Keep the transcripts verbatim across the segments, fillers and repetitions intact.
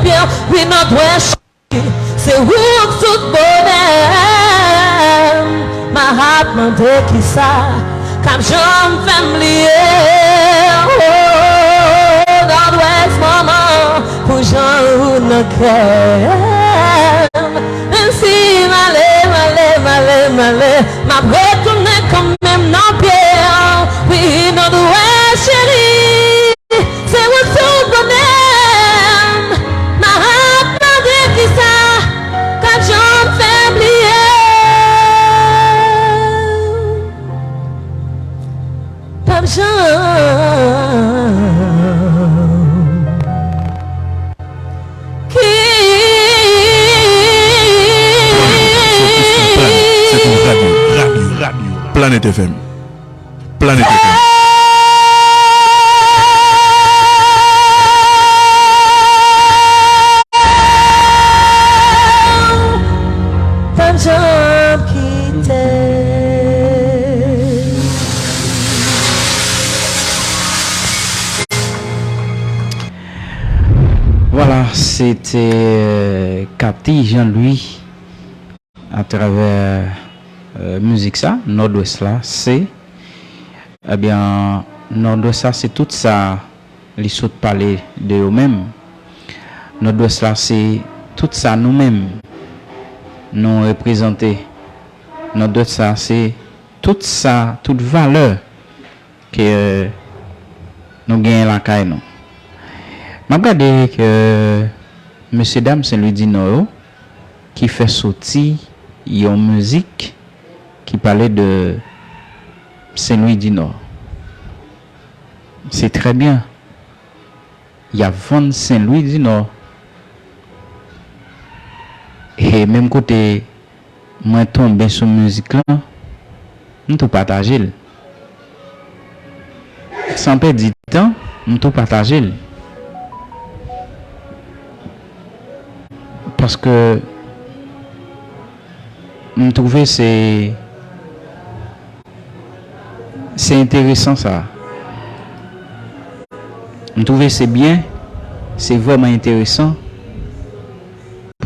pye w, wi, Nòdwès cheri, se ou k tout bonè m. M ap mande kisa k ap janm fè m bliye w, Nòdwès manman, pou jan ou nan kè m. Menm si m ale, m ale, m ale, m ale, m ap retounen kanmenm nan pye w. Wi, Nòdwès cheri, se ou tout bonè m. M ap mande kisa k ap janm fè m bliye w. P ap janm. Ki Planèt F M. Planèt F M. P ap janm kite. Vwala, se te, euh, Cathy Jean-Louis atravè, euh, mizik sa, Nòdwès la, se, ebyen, Nòdwès la, se tout sa li sot pale de yo menm. Nòdwès la, se tout sa nou menm nou reprezante. Nòdwès la, se tout sa, tout valè ke nou genyen lakay nou. M ap gade ke mesye dam Sen Lwi di Nò yo ki fè soti yon mizik ki pale de Sen Lwi di Nò. Se trè byen. Y ap vann Sen Lwi di Nò. E menm kote mwen tonbe sou mizik lan, m tou pataje l. San pèdi tan, m tou pataje l. Paske m twouve se, se enteresan sa. M twouve se byen, se vrèman enteresan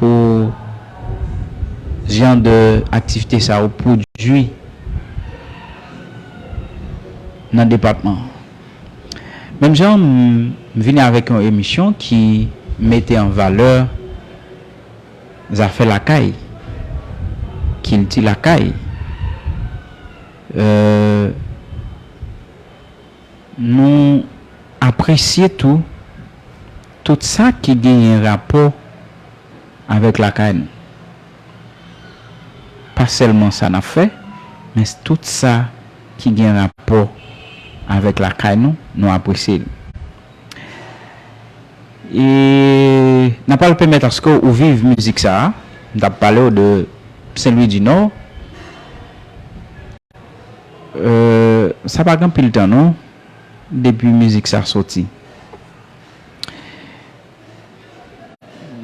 pou jan de aktivite sa yo pwodui nan depatman an. Menm jan m vini avèk yon emisyon ki mete an valè zafè lakay, kilti lakay, euh, nou apresye tou tout sa ki genyen rapò avèk lakay nou. Pa sèlman sa n ap fè, men tout sa ki gen rapò avèk lakay nou, nou apresye l. E n ap pral pèmèt aske w viv mizik sa a. M t ap pale w de Sen Lwi di Nò. Euh, sa pa gen anpil tan non, depi mizik sa soti.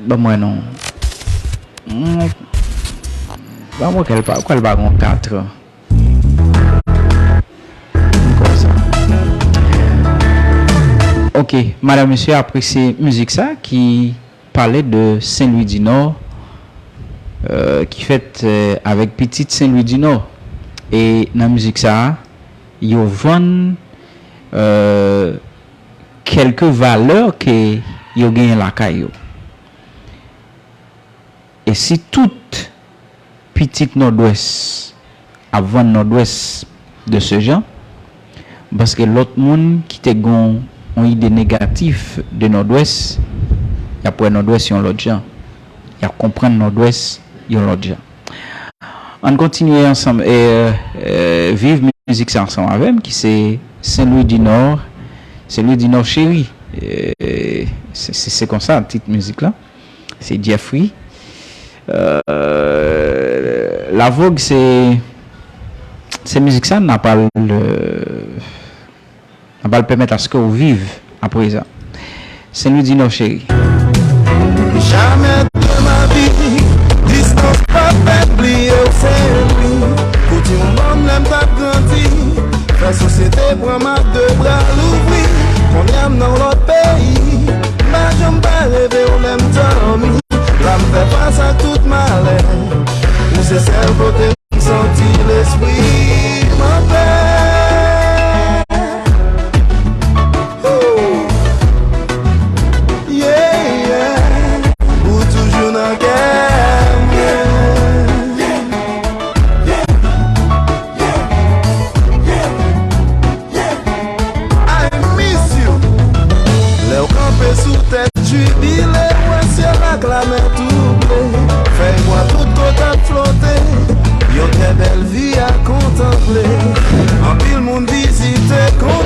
Ban m wè non. Hmm. Ban m wè kèl pa, kèl pa gon kat an. Konsa. Ok, madanm, mesye, apresye mizik sa ki pale de Sen Lwi di Nò, euh, ki fèt, euh, avèk pitit Sen Lwi di Nò. E nan mizik sa a, yo vann, euh, kèlke valè ke yo genyen lakay yo. E si tout pitit Nòdwès ap vann Nòdwès de ce genre, m panse ke lòt moun ki te gon yon ide negatif de Nòdwès, y ap wè Nòdwès yon lòt jan. Y ap konprann Nòdwès yon lòt jan. Ann kontinye ansanm, e, e, viv mizik sa ansanm avè m, ki se Sen Lwi di Nò, Sen Lwi di Nò cheri. E, se, se, se konsa tit mizik la. Se Jeffrey. Euh, Lavog, se, se mizik sa n ap al, euh, n ap al pèmèt aske w viv aprezan. Sen Lwi di Nò cheri. Jamais de ma vie, distance pa fè m bliye w Sen Lwi. Pou ti moun lè m t ap grandi, fè sosyete pran m ak de bra louvri. Kounye a m nan lòt peyi, m pa Janm pa reve w lè m dòmi. La m fè fas ak tout malè. Ou se sèl kote m santi lespri m anpè. Ooh. Yeah, yeah. Ou toujou nan kè m, yeah. I miss you. Lè w kanpe sou tèt jibile, w wè syèl ak lamè touble. Fèy bwa tout kote ap flote, yon trè bèl vi a kontanple. Anpil moun vizite kon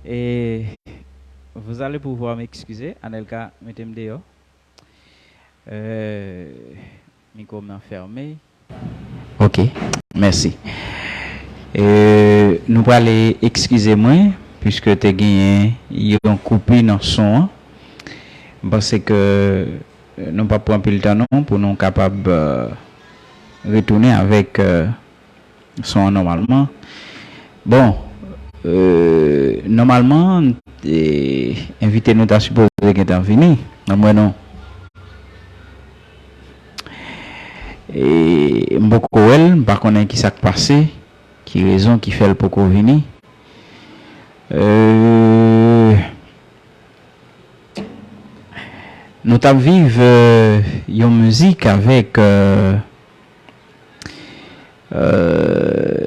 Et vous allez pouvoir m'excuser, Anelka mete m deyò. Euh, mikwo m nan fèmen. Ok, mèsi. Euh, nou prale ekskize mwen, piske te genyen yon koupi nan son an. M panse ke, euh, nou p ap pran anpil tan non pou nou kapab, euh, retounen avèk, euh, son an nòmalman. Bon, euh, nòmalman, eh, envite nou ta sipoze gentan vini. Nan mwen non. E m poko wè l, m pa konnen ki sa k pase, ki rezon ki fè l poko vini. Euh, nou t ap viv, euh, yon mizik avèk, euh, euh,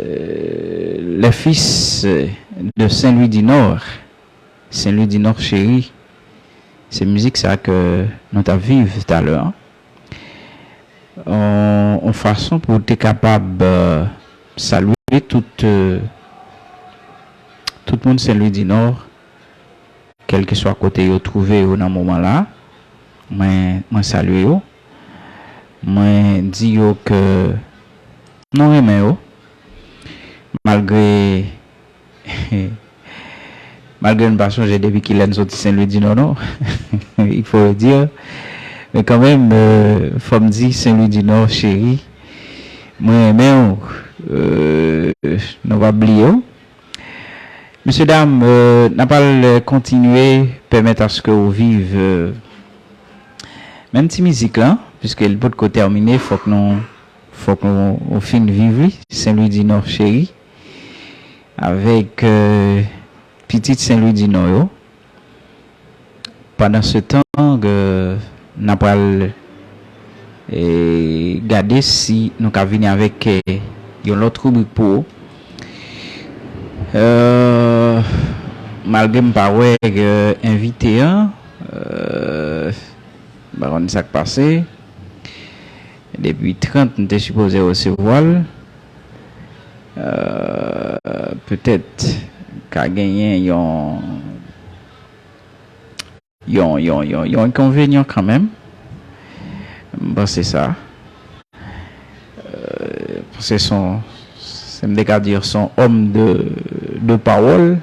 les fils de Saint-Louis du Nord, Saint-Louis du Nord chéri. Se mizik sa ke nou t ap viv talè a. On, on fason pou te kapab, euh, salye tout, euh, tout moun Saint-Louis du Nord, kèlkeswa kote yo twouve yo nan moman la, mwen, mwen salye yo. Mwen di yo ke nou renmen yo, malgre, malgre n pa sonje depi kilè n soti Saint-Louis du Nord non. Il faut le dire. Men kanmenm, euh, fò m di Saint-Louis du Nord, cheri, mwen renmen w, euh, nou p ap bliye w. Mesye dam, euh, n ap al, euh, kontinye pèmèt aske w viv, euh, menm ti mizik lan, piske l potko tèmine, fòk nou, fòk nou, nou fin viv li, Saint-Louis du Nord chéri, avèk, euh, pitit Saint-Louis du Nord yo. Pandan se tan, euh, n ap pral, eh, gade si nou ka vini avèk, eh, yon lòt ribrik pou ou. Euh, malgre m pa wè, euh, envite an, euh, m pa konn sa k pase. Depi trant, m te sipoze resevwa l. Euh, petèt ka genyen yon, yon, yon, yon, yon enkonvenyan kanmenm. M panse sa. Euh, paske se yon, se m te ka di, se yon òm de, de pawòl.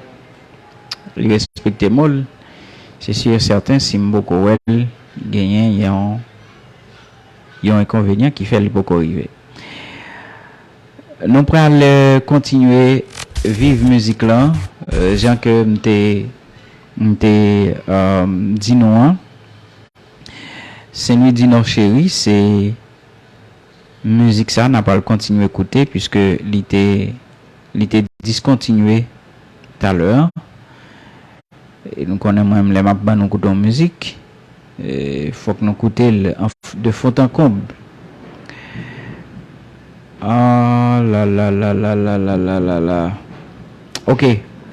Li respekte mo l. Se si e sèten, si m poko wè l, genyen yon, yon enkonvenyan ki fè li poko rive. Nou pral, euh, kontinye viv mizik lan, euh, jan ke m te, m te, euh, di nou an. Saint-Louis du Nord chéri, se mizik sa n ap al kontinye koute, piske li te, li te diskontinye talè. E nou konnen mwen menm lè m ap ban nou koute yon mizik, e, fòk nou koute l an f-, de fond en comble. Ah la la la la la la la la la. Ok,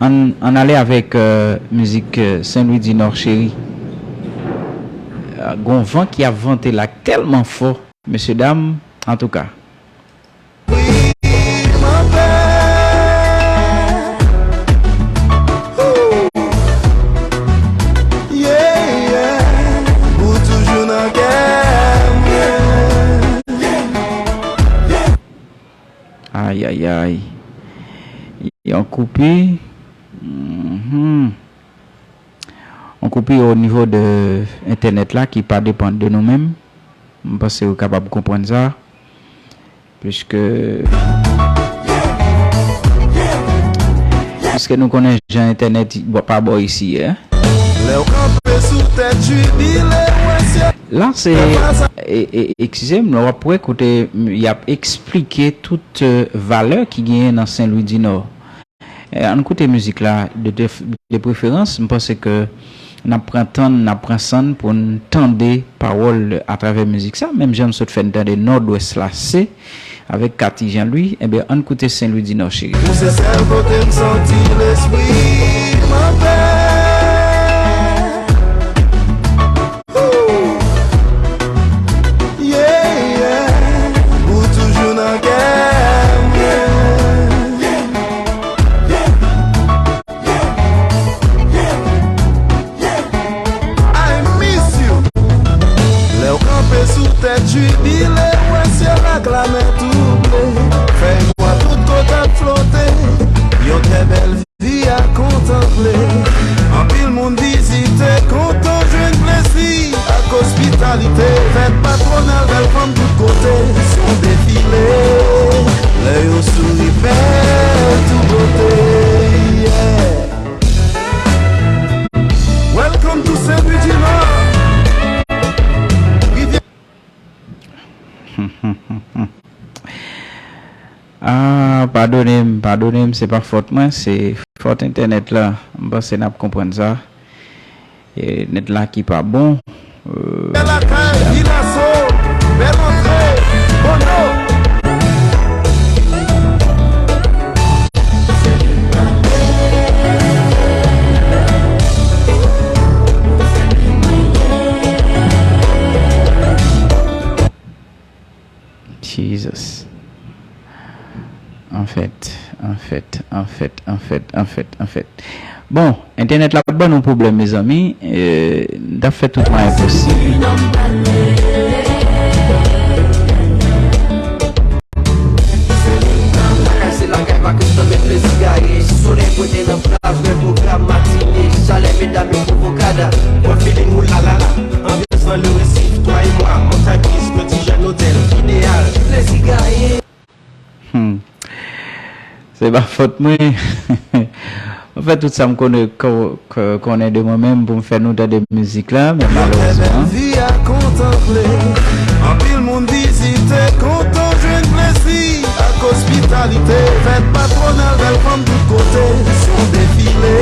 ann, ann ale avèk, euh, mizik, euh, Saint Louis du Nord Chéri. Ah, gon van ki ap vante la tèlman fò, mesye dam, antouka. Yeah, yeah. Ou toujou nan kè mwen. Ayayay. Yon koupi. Mhm. Yon koupi o nivo de entènèt la ki pa depann de nou menm. M panse ou kapab konprann sa. Piske, piske nou konnen jan entènèt pa bò isi ye. Lè w kanpe sou tèt jibile, w wè syèl. La se, e, e, eskize m, w ap wè kote y ap eksplike tout, euh, valè ki genyen nan Sen Lwi di Nò. Eh, ann koute mizik la de, de, de preferans. M panse ke n ap pran tan n, n ap pran san n pou n tande pawòl atravè mizik sa. Menm jan n sot fè n tande Nòdwès la se avèk Katy Jean Louis, enben, ann koute Sen Lwi di Nò cheri. Ou se sèl kote m santi lespri m anpè. Yeah, yeah. Ou toujou nan kè mwen. I miss you. Lè w kanpe sou tèt jibile, w wè syèl ak lamè touble. Fèy bwa tout kote ap flote. Yon trè bèl vi a kontanple. Anpil moun vizite, kontan jwenn plezi ak ospitalite. Fèt patwonal, bèl fanm tout kote. Se yon defile. Lè yo souri, bèl tout bote. Yeah. Welcome to Saint Louis du Nord. Rivière. Ah, padone m, padone m, se pa fòt mwen, se fòt entènèt la. M panse n ap konprann sa. E, nèt la ki pa bon. Euh, Bèl lakay, Vilaso, bèl antre, Bono. Jesus. Anfèt, anfèt, anfèt, anfèt, anfèt, anfèt. Bon, entènèt la ap ban nou pwoblèm, mezanmi. E, n t ap fè tout mwayen posib. Lakay se lakay, vakans nan men plezi gaye. Si solèy pote nan plaj, bèl pwogram matine. Chalè medam yo pwovoke ada. Bon feeling, ou la la la. Anbyans nan le resif, twa e mwa. Montagne Brise, Petit Jeune Hotel, idéal. Plezi gaye. Hmm. Se pa fòt mwen. Mwen fè tout sa m konnen, ko-, ko-, konnen de mwen menm pou m fè nou tande mizik la, men malèrezman. Anpil moun vizite, kontan jwenn plezi ak ospitalite. Fèt patwonal, bèl fanm tout kote. Se yon defile.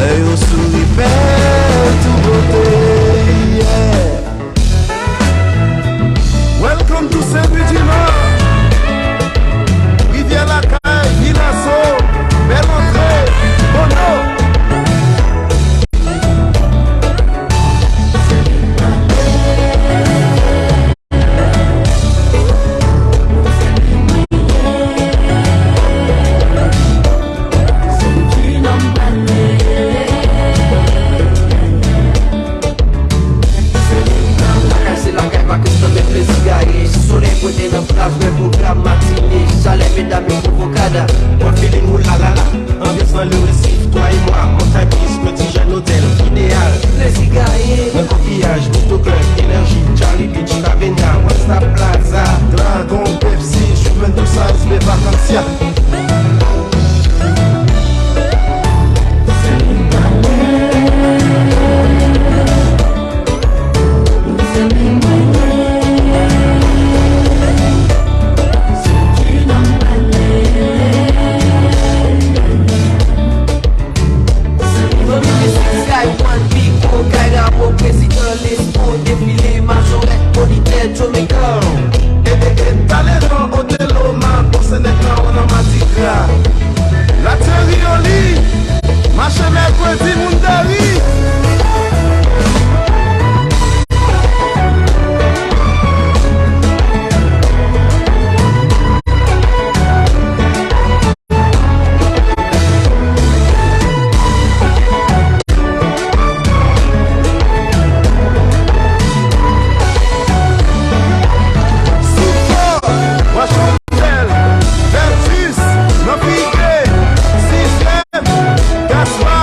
Lè yo souri, bèl tout bote. Yeah. Welcome to Saint Louis du Nord. Rivière Lacaille, Vilaso, bèl antre, Bono. Lakay se lakay, vakans nan men plezi gaye. Si solèy pote nan plaj, bèl pwogram matine. Chalè medam yo pwovokada. Bon feeling, ou la la la. Anbyans nan le resif, twa e mwa. Montagne Brise, Petit Jeune Hotel, idéal. Plezi gaye. Nan Coquillage, Boutoclair, Energy, Charlie Beach, Lavenia, One Stop Plaza, Dragon, Pepsi, Juventus Ice, Beva Cantia. Etomico, Ede Talleyrand, Othello, Marco Seneca, on a Madigra. La Thierry Oli, mache mèkredi, moun deri. Sou fò, Washington, Vertus, nan Fige, Sizyèm, Gaspa,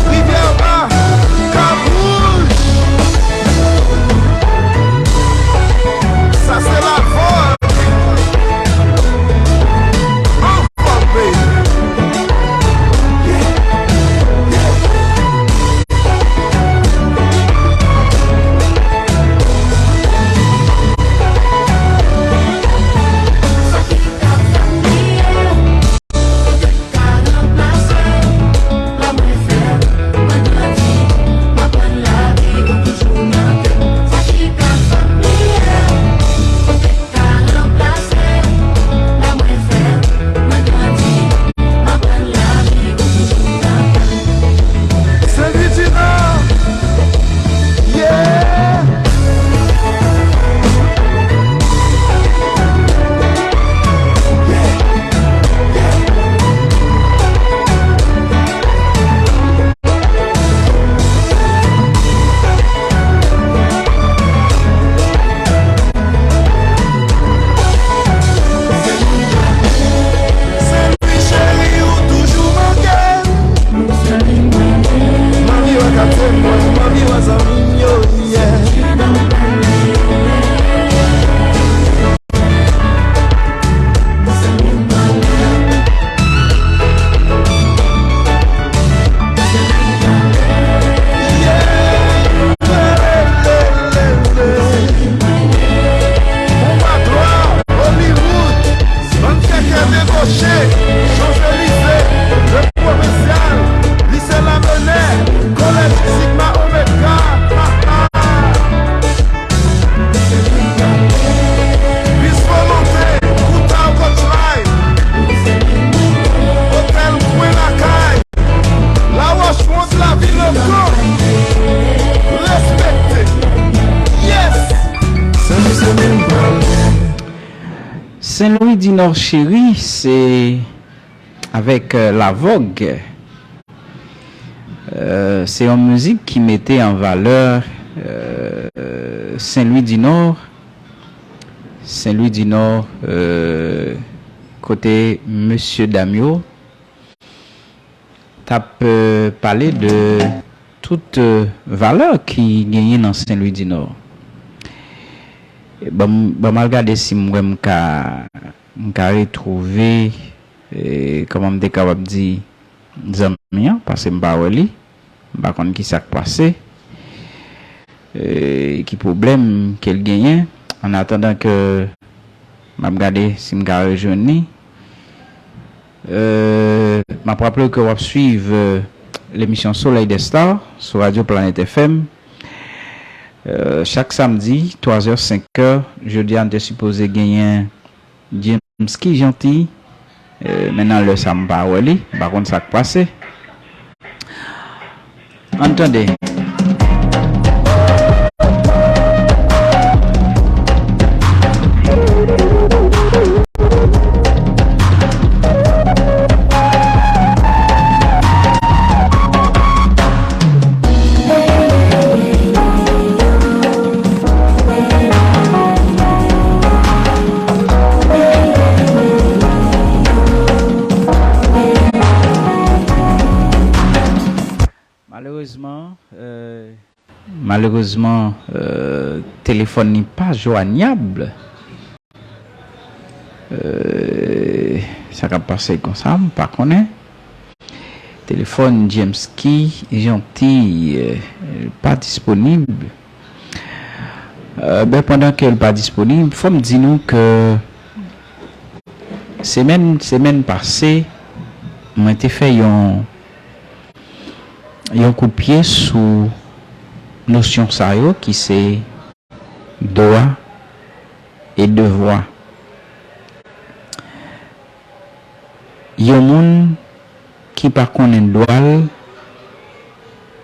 Rivyèba, Kabwouch. Sa se la vòg. Anfòm, baby. Senlwidinò, yeah. Senlwi cheri, ou toujou manke m. Manmi wè katye mwen, manmi wè zanmi m yo, yeah. Boulevard Gloire, Hollywood, bann kèkè deboche, Champs-Élysées, Le Provincial, Lycée Lamennais, Collège Sigma Omega, ha, ha. Bis Volonté, Kouta Coach Live, Hôtel Kwen Lakay, Lawoch Wòd, Lavil Ango, respekte. Yes! Senlwi, Senlwi, Senlwi Dinò cheri, se avèk, euh, La Vogue. Euh, se yon mizik ki mete an valè, euh, Senlwi Dinò, Senlwi Dinò, euh, kote mesye dam yo t ap, euh, pale de tout, euh, valè ki genyen nan Senlwi Dinò. Ban m, ban m al gade si m wè m ka, m ka retwouve, eh, kòman m te kapab di zanmi an, paske m pa wè li. M pa konn ki sa k pase, eh, ki pwoblèm ke l genyen. An atandan ke m ap gade si m ka rejwenn li. Euh, m ap raple w ke w ap swiv, euh, lemisyon Soleil des Stars sou Radio Planète F M. Euh, chak samdi, twa zè, senk è, jodi a, n te sipoze genyen James Ki Janti. Euh, men nan lè sa, m pa wè li, m pa konn sa k pase. Ann tande. Malerezman, euh, Malerezman, euh, telefòn li pa jwanyab. Euh, sa k ap pase konsa, m pa konnen. Telefòn James Ki Janti, euh, pa disponib. Euh, ben, pandan ke l pa disponib, fò m di nou ke semèn, semèn pase, mwen te fè yon yon kout pye sou nosyon sa yo ki se dwa e devwa. Yon moun ki pa konnen dwa l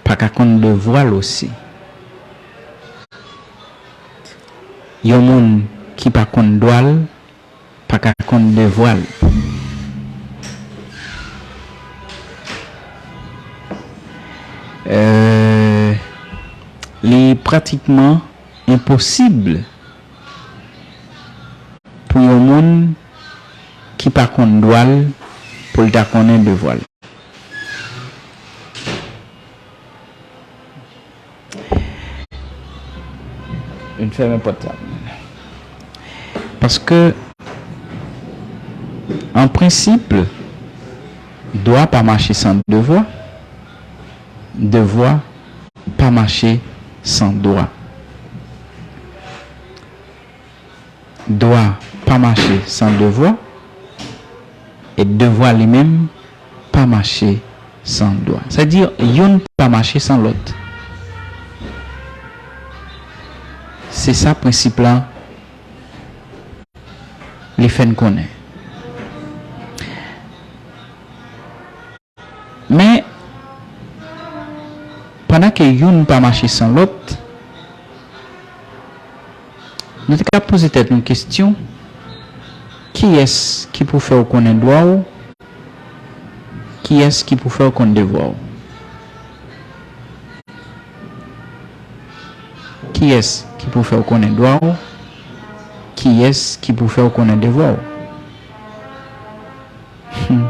pa ka konn devwa l osi. Yon moun ki pa konn dwa l pa ka konn devwa l. Euh, li pratikman enposib pou yon moun ki pa konn dwa l pou l ta konnen devwa l. Vin fèmen pòt la. Paske, an prensip, dwa pa mache san devwa, devwa pa mache san dwa. Dwa pa mache san devwa, e devwa li menm pa mache san dwa. Sa di, youn pa mache san lòt. Se sa prensip la, li fè n konnen. Men, pandan ke youn pa mache san lòt, nou te ka poze tèt nou kesyon, kiyès ki pou fè w konnen dwa w? Kiyès ki pou fè w konn devwa w? Kiyès ki pou fè w konnen dwa w? Kiyès ki pou fè w konnen devwa w? Hmm.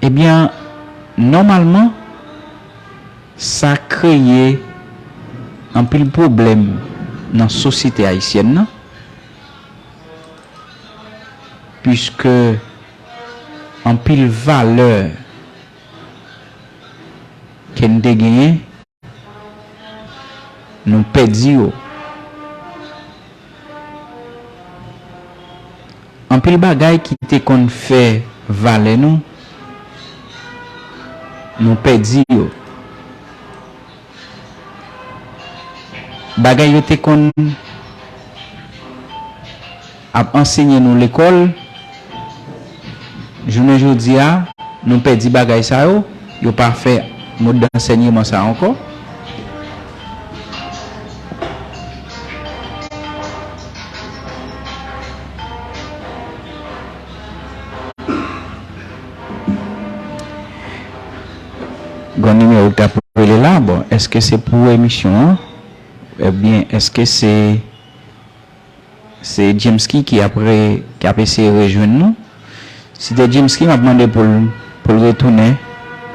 Ebyen, nòmalman, sa kreye anpil pwoblèm nan sosyete ayisyèn nan, piske anpil valè ke n te genyen, nou pèdi yo. Anpil bagay ki te konn fè valè nou, nou pèdi yo. Bagay yo te konn ap ansenye nou lekòl, jounen jodi a, nou pèdi bagay sa yo, yo pa fè mòd dansènyeman sa ankò. Gon nimewo ki t ap rele la, bon, èske se pou emisyon an? Ebyen, èske se, se James ki, ki ap re-, ki ap eseye rejwenn nou? Si te James ki, m ap mande pou l, pou l retounen,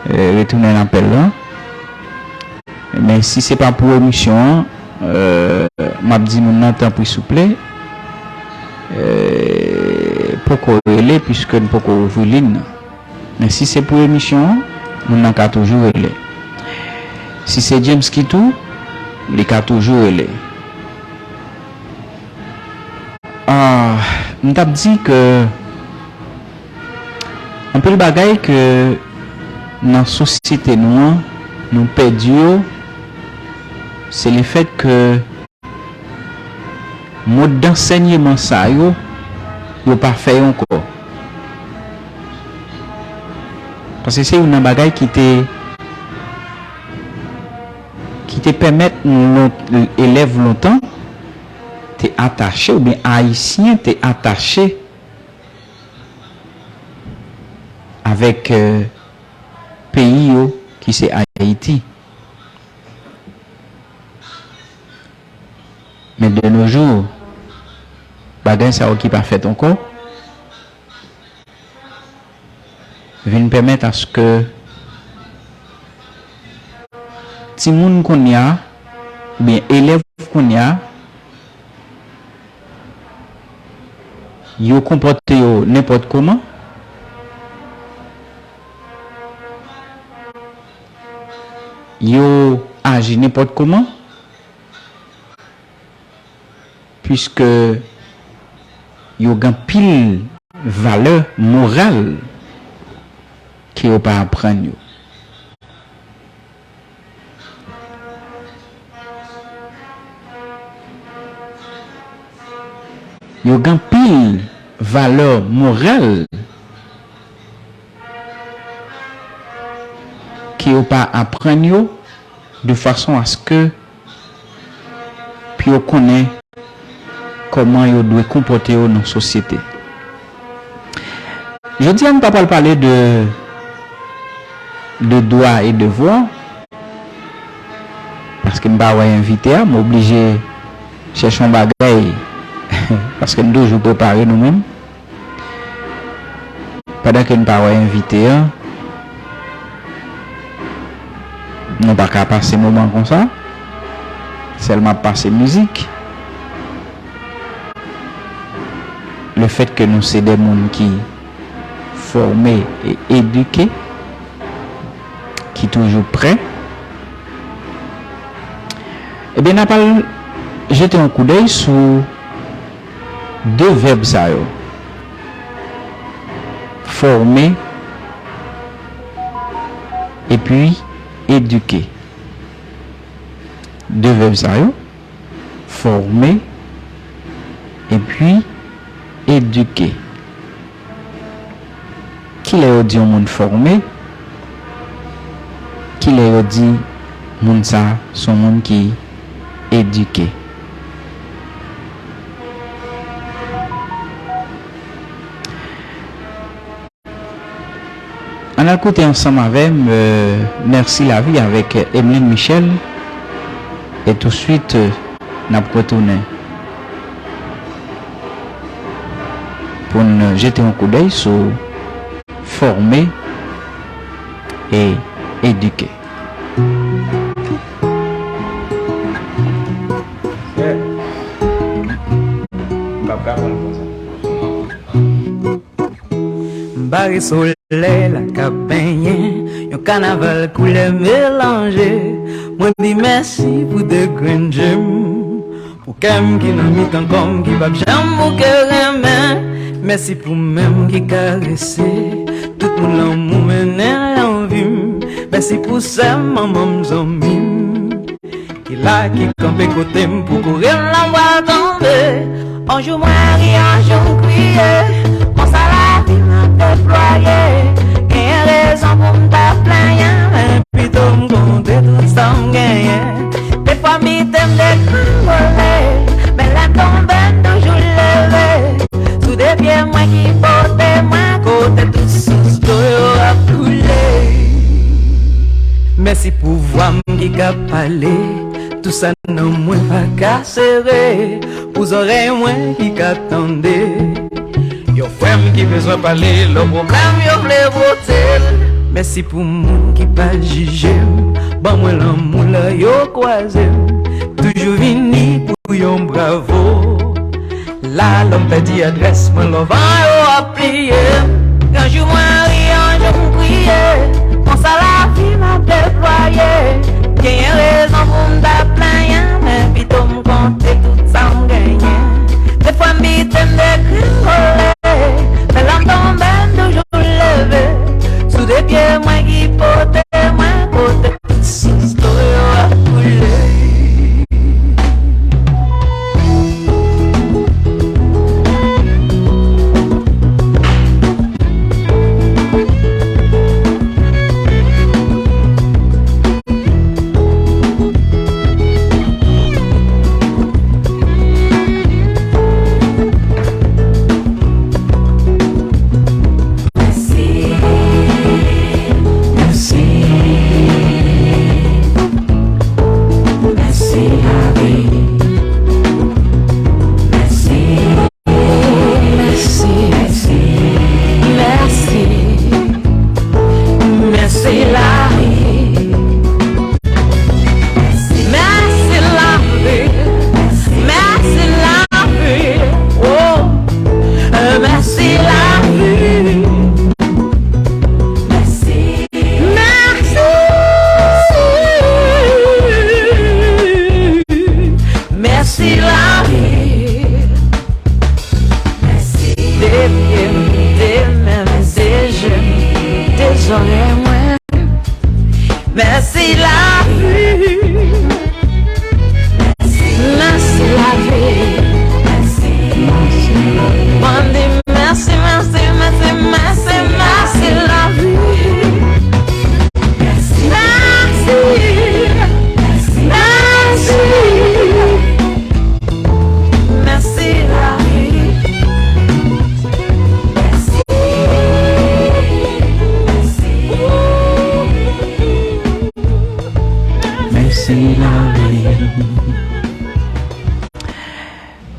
eh, retounen apèl la. Men si se pa pou emisyon an, eh, m ap di moun nan, tanpri, souple, eh, poko rele, piske n poko ouvri liy nan. Men si se pou emisyon an, moun nan ka toujou rele. Si se James ki tou, li ka toujou rele. Ah, m t ap di ke anpil bagay ke nan sosyete nou an, nou pèdi yo, se lefèt ke mòd dansènyeman sa yo, yo pa fè yo ankò. Paske se youn nan bagay ki te, ki te pèmèt nou lon-, elèv lontan te atache, oubyen Ayisyen te atache avèk, eh, peyi yo ki se Ayiti. Men de nos jours, bagay sa yo ki pa fèt ankò, vin pèmèt aske timoun kounye a, oubyen elèv kounye a, yo konpòte yo nenpòt kòman, yo aji nenpòt kòman, piske yo gen anpil valè moral ke yo pa aprann yo. Yo gen anpil valè moral ke yo pa aprann yo de fason aske pou yo konnen kòman yo dwe konpòte yo nan sosyete. Jodi a, nou pa pral pale de, de dwa e devwa, paske m pa wè envite a, m oblije chèche yon bagay, paske n toujou prepare nou menm. Pandan ke n pa wè envite a, nou pa ka pase moman konsa, sèlman ap pase mizik. Lefètke nou se de moun ki fòme e edike, ki toujou prè, ebyen, n ap al jete yon koudèy sou de vèb sa yo, fòme epi edike. De vèb sa yo, fòme epi edike. Kilè yo di yon moun fòme? Kilè yo di moun sa a se yon moun ki edike? Ann al koute ansanm avè m, euh, Mèsi Lavi avèk Emeline Michel. E touswit, euh, n ap retounen pou n jete yon koudèy sou fòme e edike. M pa ka pran l konsa. M bare solèy la k ap benyen, yon kanaval koulè melanje. Mwen di mèsi pou de grenn je m, pou kè m ki nan mitan kò m ki p ap janm bouke renmen. Mèsi pou men m ki karese tout moun lanmou mennen nan vi m. Mèsi pou sè m, manman m, zanmi m ki la, ki kanpe kote m pou kouri m nan bra tonbe. On jou mwen ri, on jou m kriye. Konsa lavi m ap deplwaye. Genyen rezon pou m ta plenyen, men pito m konte tout sa m genyen. Defwa m bite, m degrengole, men lè m tonbe, m toujou leve. Sou de pye mwen ki pote mwen kote tout sous dlo yo ap koule. Mèsi pou vwa m ki ka pale, tou sa nan mwen pa ka sere, pou zòrèy mwen ki ka tande. Yon frè m ki bezwen pale lè pwoblèm yo vle pote l. Mèsi pou moun ki pa jije m, ban mwen lanmou lè yo kwaze m. Toujou vini pou yon bravo. La lè m pèdi adrès mwen, lè van yo ap pliye m. Yon jou mwen ri, yon jou m kriye. Konsa lavi m ap deplwaye. Genyen rezon pou m ta plenyen, men pito m konte tout sa m genyen. Defwa m bite, m degrengole, men lè m tonbe, m toujou leve. Sou de pye mwen ki pote mwen kote tout sous dlo yo ap koule.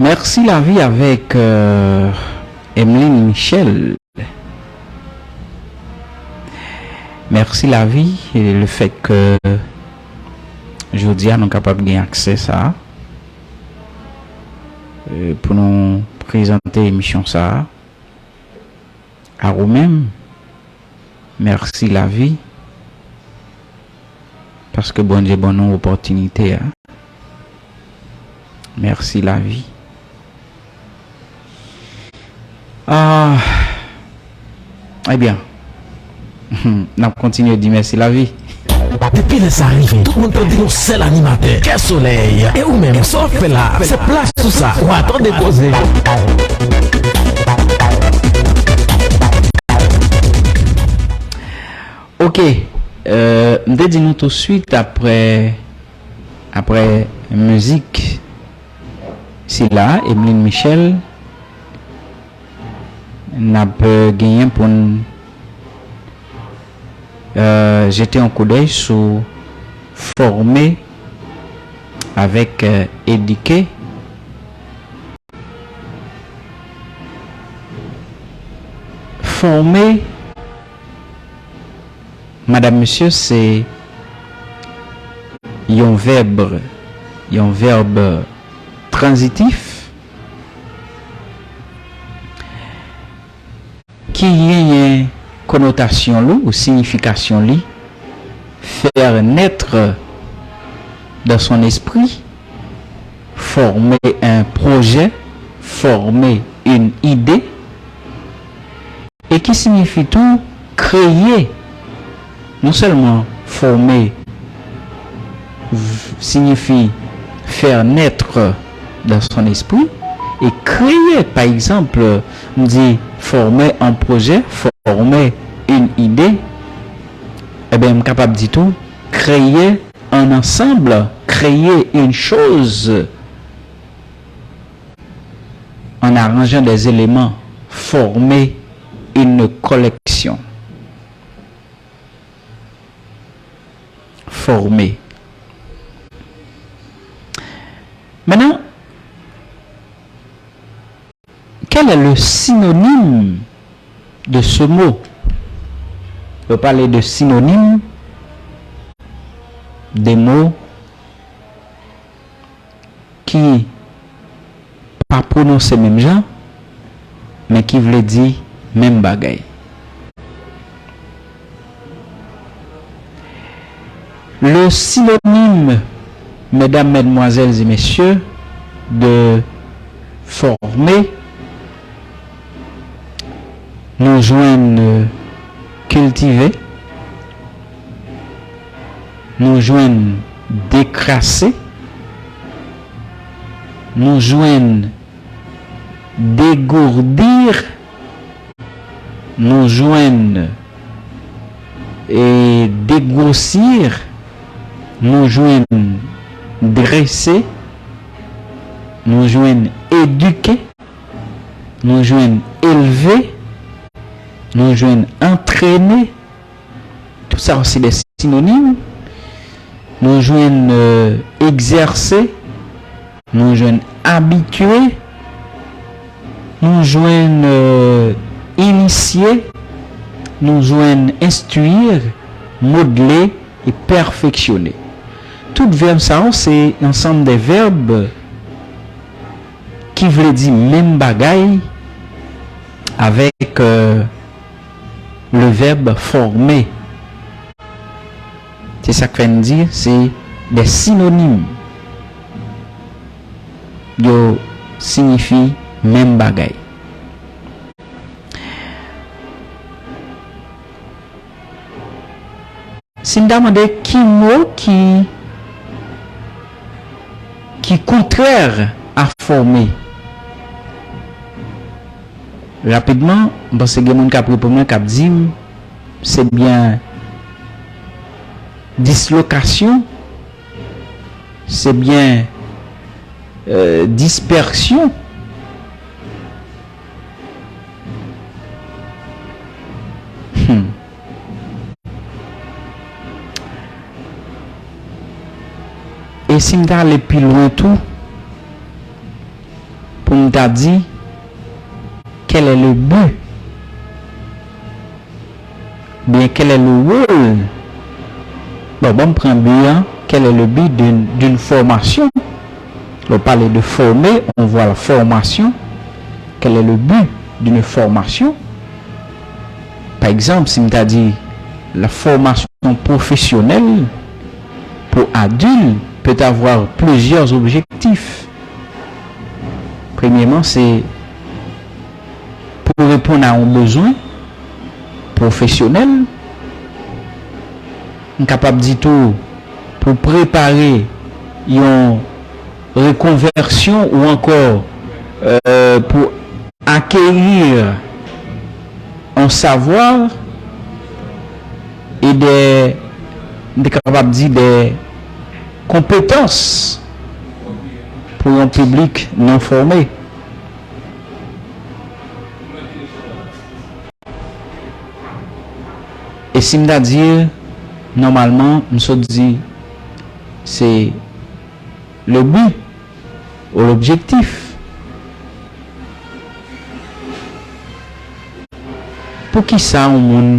Mèsi Lavi avèk, euh, Emeline Michel. Mèsi Lavi, e le fèt ke jodi a nou kapab gen aksè sa a, euh, pou nou prezante emisyon sa a. A ou menm, mèsi Lavi, paske Bondye ban nou opòtinite a. Mèsi Lavi. Ah, ebyen, n ap kontinye di mèsi Lavi. Depi lè sa rive, tout moun tande yon sèl animatè, Kè Solèy. E ou menm, sa w ap fè la? Se plas ou sa, w a tande koze. Ok, euh, m te di nou touswit apre, apre mizik sila, Emeline Michel, n ap, euh, genyen pou n, euh, jete yon koudèy sou fòme avèk, euh, edike. Fòme, madanm, mesye, se yon vèb, yon vèb tranzitif ki genyen konotasyon li ou siyifikasyon li, faire naître dans son esprit, former un projet, former une idée, e ki siyifi tou kreye, non sèlman former v- siyifi faire naître dans son esprit, e kreye, pa egzanp, m di former un projet, former une idée, ebyen, m kapab di tou créer un ensemble, créer une chose en arrangeant des éléments, former une collection. Former. Maintenant, quel est le synonyme de ce mot? Yo pale de synonyme, de mo ki pa pwononse menm jan, men ki vle di menm bagay. Le synonyme, mesdames, mesdemoiselles et messieurs, de former, nou jwenn, euh, kiltive, nou jwenn dekrase, nou jwenn degourdir, nou jwenn, e, dégrossir, nou jwenn drese, nou jwenn edike, nou jwenn elve, nou jwenn antrene. Tout sa yo se de sinonim. Nou jwenn, euh, egzèse, nou jwenn abitye, nou jwenn, euh, inisye, nou jwenn enstwir, modle e pèfeksyone. Tout vèb sa yo se ansanm de vèb ki vle di menm bagay avèk, euh, le vèb former. Se sa k fè n di se de sinonim. Yo siyifi menm bagay. Si n ta mande ki mo ki, ki kontrè a fòme, rapidman, m panse gen moun k ap reponn mwen, k ap di m, se byen dislokasyon, se byen, euh, dispèsyon. Hmm. E si m ta ale pi lwen tou, pou m ta di, quel est le but? Bien, quel est le rôle? Bon, bon, m pran bi an. Quel est le but d'une d'une formation? Lè w pale de former, on voit la formation. Quel est le but d'une formation? Pa egzanp, si m ta di la formation professionnelle pour adultes peut avoir plusieurs objectifs. Premyèman, se pou reponn a yon bezwen pwofesyonèl. M kapab di tou pou prepare yon rekonvèsyon ou ankò, euh, pou acquérir un savoir et des, m te kapab di, des compétences pour un public non formé. E si m ta di, nòmalman, m sot di, se le but ou l'objectif. Poukisa yon moun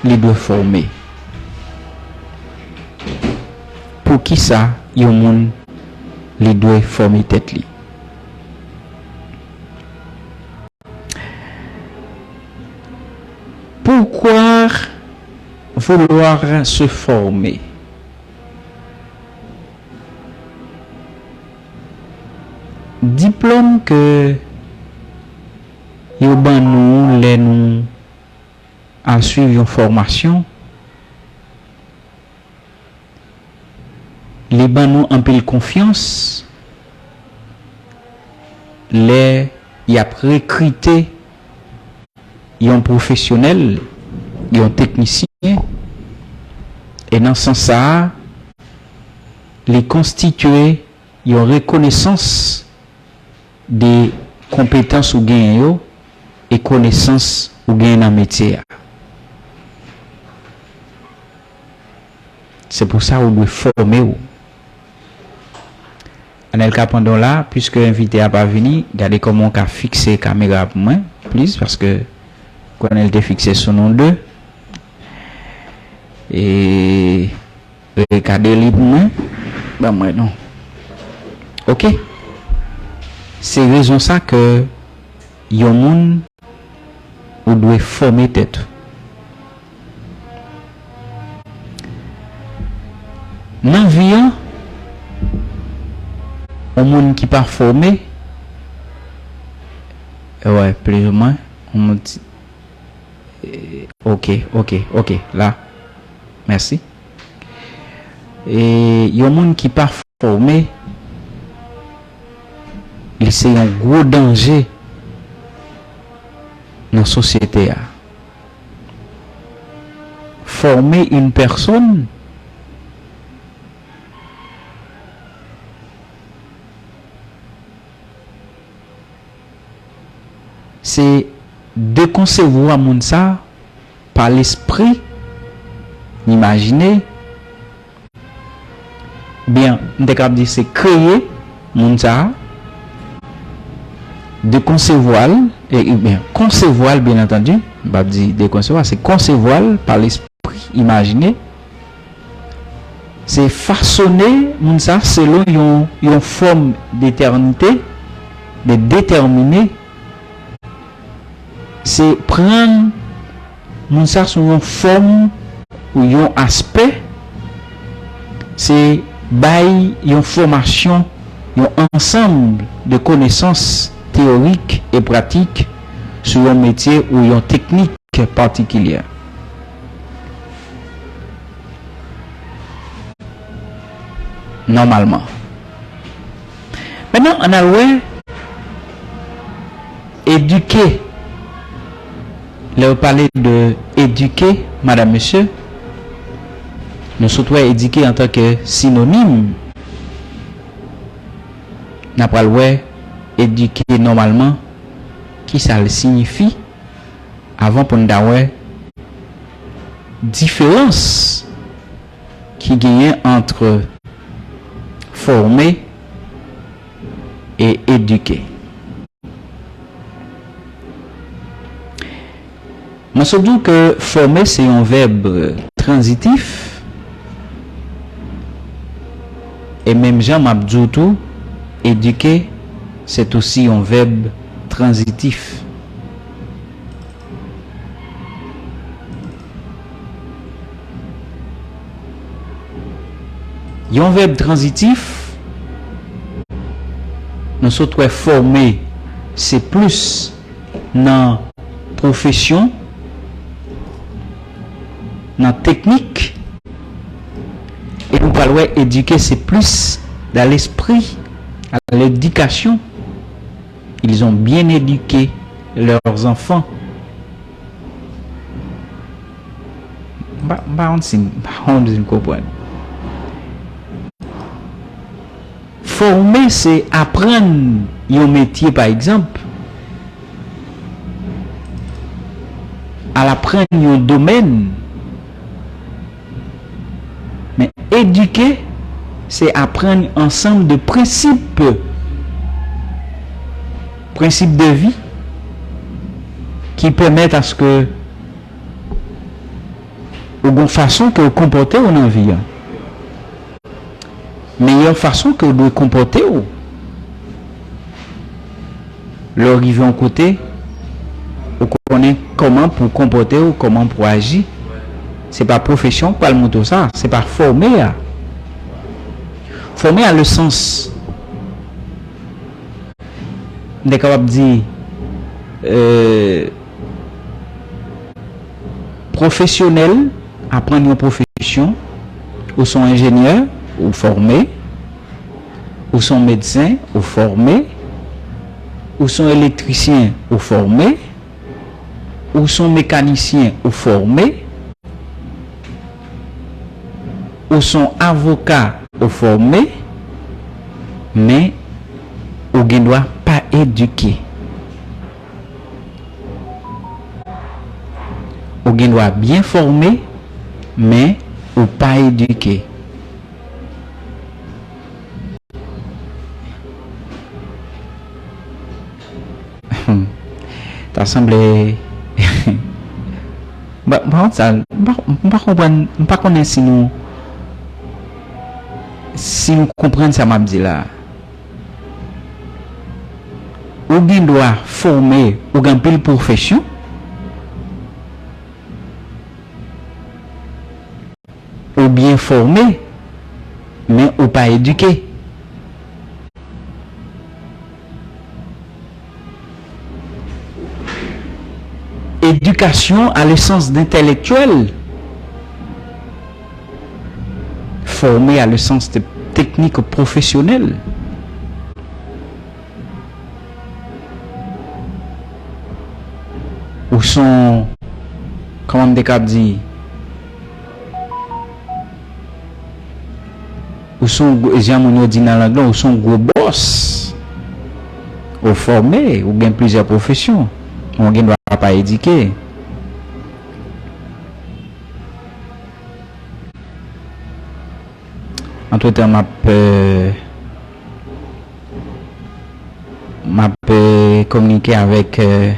li dwe fòme? Poukisa yon moun li dwe fòme tèt li? Pourquoi vouloir se former? Diplòm ke yo ban nou lè nou al swiv yon fòmasyon, li ban nou anpil konfyans lè y ap rekrite yon pwofesyonèl, yon teknisyen, e nan sans sa a, li konstitye yon rekonesans de konpetans ou genyen yo e konesans ou genyen nan metye a. Se pou sa ou dwe fòme w. Anelka, pandan w la, piske envite a pa vini, gade kòman w ka fikse kamera pou mwen, please, paske konnen l te fikse sou nou de. E rekade li pou mwen. Ban mwen non. Oke. Se rezon sa ke yon moun ou dwe fòme tèt ou. Nan vi an, yon moun ki pa fòme, wè, plizoumwen, yon moun ti, eh, oke, oke, oke, la. Mèsi. E yon moun ki pa fòme, li se yon gwo danje nan sosyete a. Former une personne, se dekonsevwa moun sa pa lespri, imajine, oubyen, m te kapab di se kreye moun sa a, dekonsevwa l, e, oubyen konsevwa l, byen antandi, m p ap di dekonsevwa, se konsevwa l pa lespri, imajine, se fasone moun sa selon yon, yon fòm detèmine, de detèmine, se pran moun sa sou yon fòm ou yon aspè, se bay yon fòmasyon, yon ansanm de konesans teyorik e pratik sou yon metye ou yon teknik patikilye. Nòmalman. Mentnan, ann al wè edike. Lè yo pale de edike, madam, mesye, nou sot wè edike antanke sinonim. N a pral wè edike nòmalman, kisa l siyifi, avan pou n ta wè diferans ki genyen ant fòme e edike. Mwen sot di w ke fòme se yon vèb tranzitif, e menm jan m ap di w tou, edike se osi yon vèb tranzitif. Yon vèb tranzitif, nou sot wè fòme, se plis nan pwofesyon, nan teknik, e nou pral wè edike se plis dans l'esprit, à l'éducation. Ils ont bien éduqué leurs enfants. M pa, m pa konn si m, m pa konn si m konprann. Fòme se aprann yon metye, pa egzanp, al aprann yon domèn. Men edike, se aprann ansanm de prensip, prensip de vi ki pèmèt aske ou gon fason ke w konpòte w nan vi an. Meyè fason ke w dwe konpòte w. Lè w rive yon kote, ou konnen kòman pou w konpòte w, kòman pou w aji. Se pa pwofesyon k pral montre w sa, se pa fòme a. Fòme a le sans, m te kapab di, euh, pwofesyonèl, aprann yon pwofesyon, ou se yon enjenyè, ou fòme, ou se yon medsen, ou fòme, ou se yon elektrisyen, ou fòme, ou se yon mekanisyen, ou fòme, ou se yon avoka, ou fòme, men ou gen dwa pa edike. Ou gen dwa byen fòme, men ou pa edike. Ta sanble, m pa, m pa konn sa, m pa, m pa konprann, m pa konnen si nou, si nou konprann sa m ap di la. Ou gen dwa fòme, ou gen anpil pwofesyon, ou byen fòme, men ou pa edike. Éducation a le sens d'intellectuel, formé a le sens de technique professionnelle. Ou son, kòman m te kab di, ou son gwo, jan moun yo di nan lang lan, ou son gwo bòs. Ou fòme, ou gen plizyè pwofesyon, men ou gen dwa pa edike. Antretan, m ap, euh, m ap, euh, kominike avèk, euh,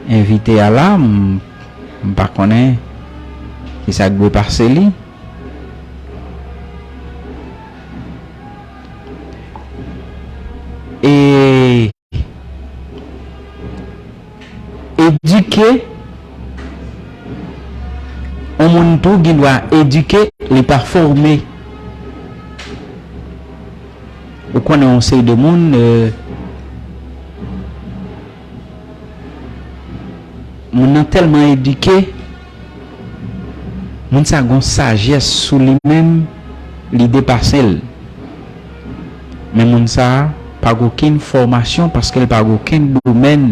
envite a la. M, m pa konnen kisa k dwe pase li. E Edike, yon moun tou gen dwa edike, li pa fòme. Ou konnen yon seri de moun, euh, moun nan tèlman edike, moun sa gon sajès sou li menm, li depase l. Men moun sa pa gen okenn fòmasyon paske l pa gen okenn domèn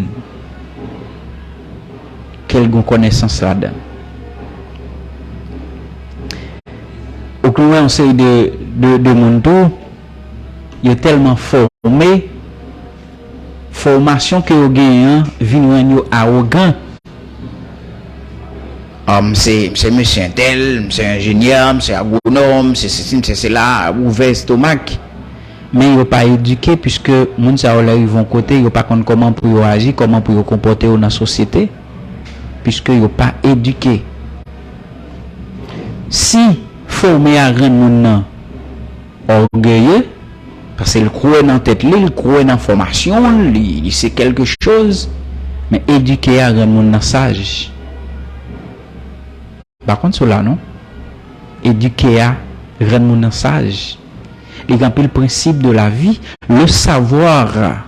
ke l gen konesans ladan. Ou konn wè yon seri de, de, de moun tou, yo tèlman fòme, fòmasyon ke yo genyen an vin rann yo awogan. Ah, m se, m se mesye entèl, m se enjenyè, m se agwonòm, m se sesi, m se sela, ouvè estomak. Men yo pa edike, piske moun sa yo lè rive yon kote, yo pa konn kòman pou yo aji, kòman pou yo konpòte yo nan sosyete. piske yo pa edike. Si fòme a rann moun nan ògeye, paske l kwè nan tèt li, l kwè nan fòmasyon l, li, li se kèlke choz, men edike a rann moun nan saj. Pa konn sou la non. Edike a rann moun nan saj. Li gen anpil prensip de la vie. Le savoir,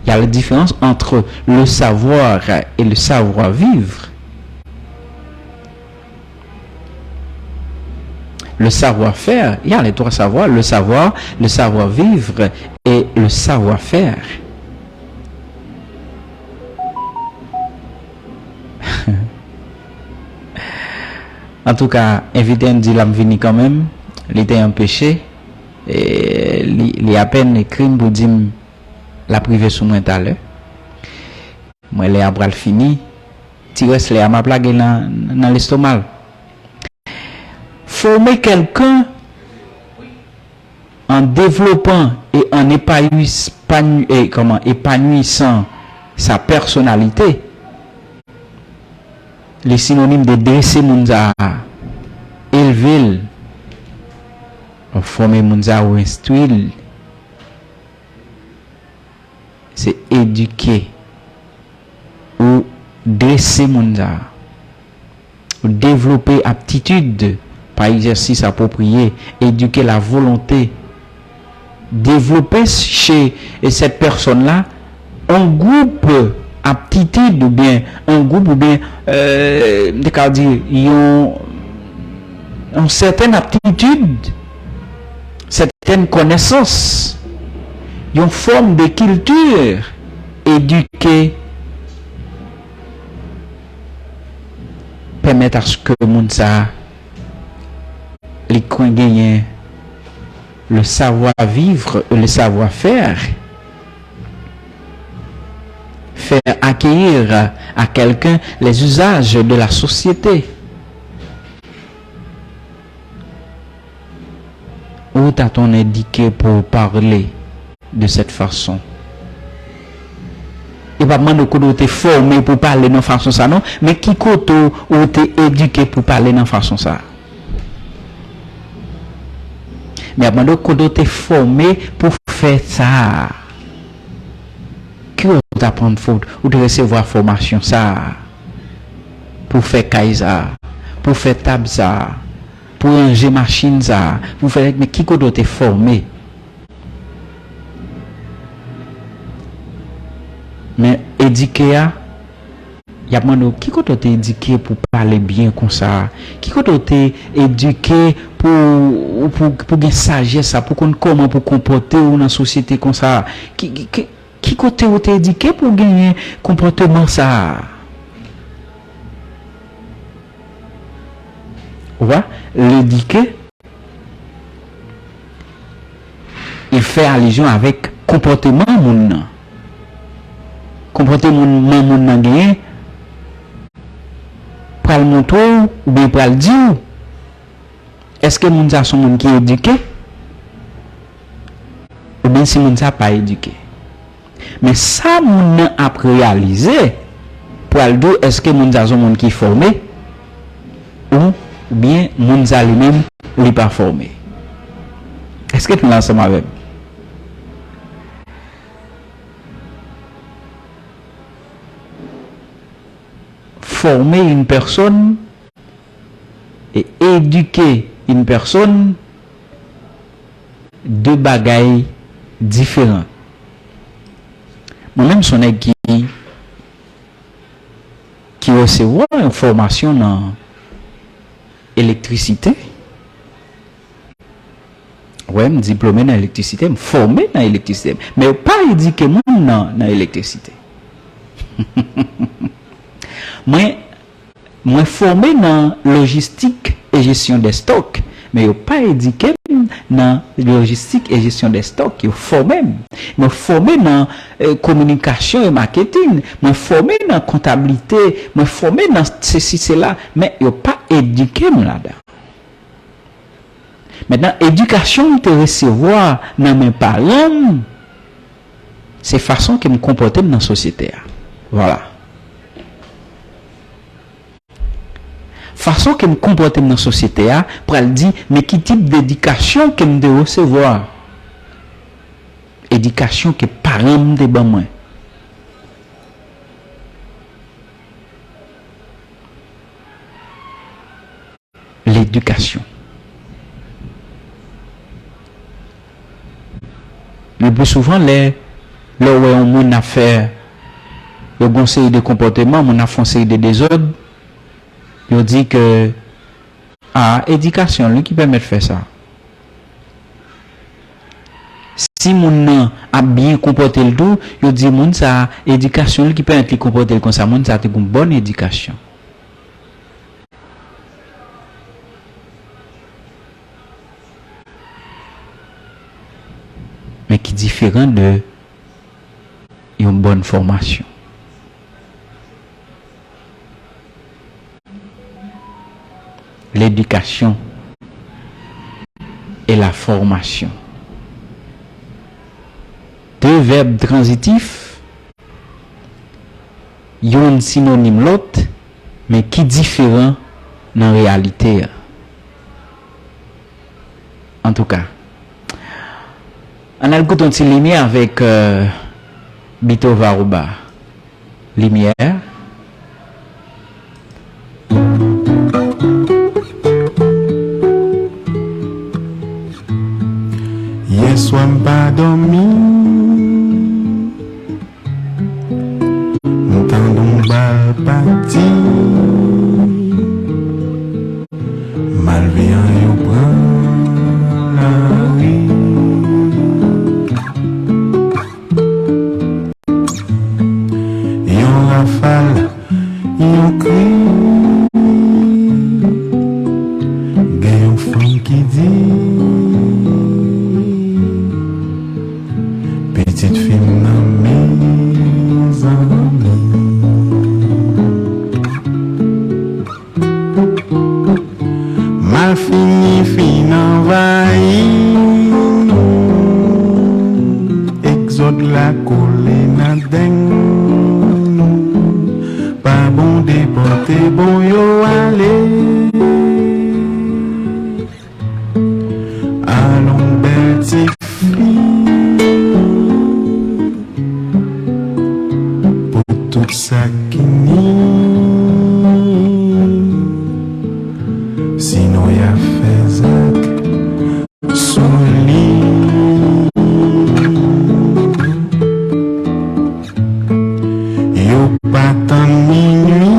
il y a la différence entre le savoir et le savoir-vivre. Le savoir-faire, il y a les trois savoirs, le savoir, le savoir-vivre et le savoir-faire. Antouka, envite m di l ap vini kanmenm, li te anpeche, e, li, li apèn ekri m pou di m l ap rive sou mwen talè. Mwen lè a pral fini, ti rès lè a m ap lage nan, nan lestoma l. Former quelqu'un en développant et en épanouissant, et comment, épanouissant sa personnalité, li sinonim de drese moun sa a, elve l, ou fòme moun sa a, ou enstwi l, se edike ou drese moun sa a. Devlope aptitid pa egzèsis apwopriye, éduquer la volonté. Devlope chez cette personne-là yon gwoup aptitid oubyen yon gwoup oubyen, euh, m te ka di yon, yon sètèn aptitid, sètèn konesans, yon fòm de kilti, edike, pèmèt aske moun sa a li konn genyen le savoir-vivre et le savoir-faire. Faire acquérir à quelqu'un les usages de la société. Ou ta ton edike pou pale de cette façon. E pa mande w kote w te fòme pou pale nan fason sa non, men ki kote w te edike pou pale nan fason sa. Men ap mande w kote w te fòme pou fè sa. Ki w t aprann fout, ou te resevwa fòmasyon sa pou fè kay sa, pou fè tab sa, pou ranje machin sa, pou fè, men ki kote w te fòme? Men edike a, y ap mande w, ki kote w te edike pou pale byen konsa? Ki kote w te edike pou, pou, pou gen sajès sa, pou konn kòman pou konpòte w nan sosyete konsa? Ki, ki, ki, ki kote w te edike pou genyen konpòteman sa? Ou wè, ledike, il fait allusion avec konpòteman moun nan. Konpòteman moun nan genyen pral montre w oubyen pral di w èske moun sa se yon moun ki edike oubyen si moun sa pa edike. Men sa moun nan ap reyalize pral di w èske moun sa se yon moun ki fòme oubyen moun sa li menm li pa fòme. Èske nou la ansanm avè m? Former une personne et éduquer une personne, de bagay diferan. Mwen menm se yon nèg ki, ki resevwa yon fòmasyon nan elektrisite. Wè, m diplome nan elektrisite, m fòme nan elektrisite. Men yo pa edike moun nan, nan elektrisite. Mwen, mwen fòme nan lojistik e jesyon de stòk, men yo pa edike m nan lojistik e jesyon de stòk. Yo fòme m. Mwen fòme nan, eh, kominikasyon e maketin. Mwen fòme nan kontablite. Mwen fòme nan sesi, sela. Men yo pa edike m ladan. Mentnan, edikasyon m te resevwa nan men paran m, se fason ke m konpòte m nan sosyete a. Vwala. Fason ke m konpòte m nan sosyete a pral di men ki tip edikasyon ke m te resevwa. Edikasyon ke paran m te ban mwen. Ledikasyon. Le pli souvan, lè, lè w wè yon moun ap fè, yo gen yon seri de konpòteman, moun ap fè yon seri de dezòd, yo di ke, a, edikasyon li ki pèmèt fè sa. Si moun nan ap byen konpòte l tou, yo di moun sa, edikasyon li ki pèmèt li konpòte l konsa, moun sa te gen yon bòn edikasyon. Men ki diferan de yon bòn fòmasyon. Ledikasyon e la fòmasyon. De vèb tranzitif, youn sinonim lòt, men ki diferan nan reyalite a. Antouka, ann al koute yon ti limyè avèk, euh, Bito Varoba. Limyè. Yèswa m pa dòmi. M tande yon bal pati. Malveyan yo pran lari. Yon rafal, yon kri. Gen yon fanm ki di, pitit fi m nan, mezanmi. Malfini fin anvayi nou. Egzòd la kole nan deng nou. Pa bon depòte, bon yo ale. Alon bèl ti fi pou tout sa ki ni. Sinon y a fè zak sou li. Yo pa tann minui.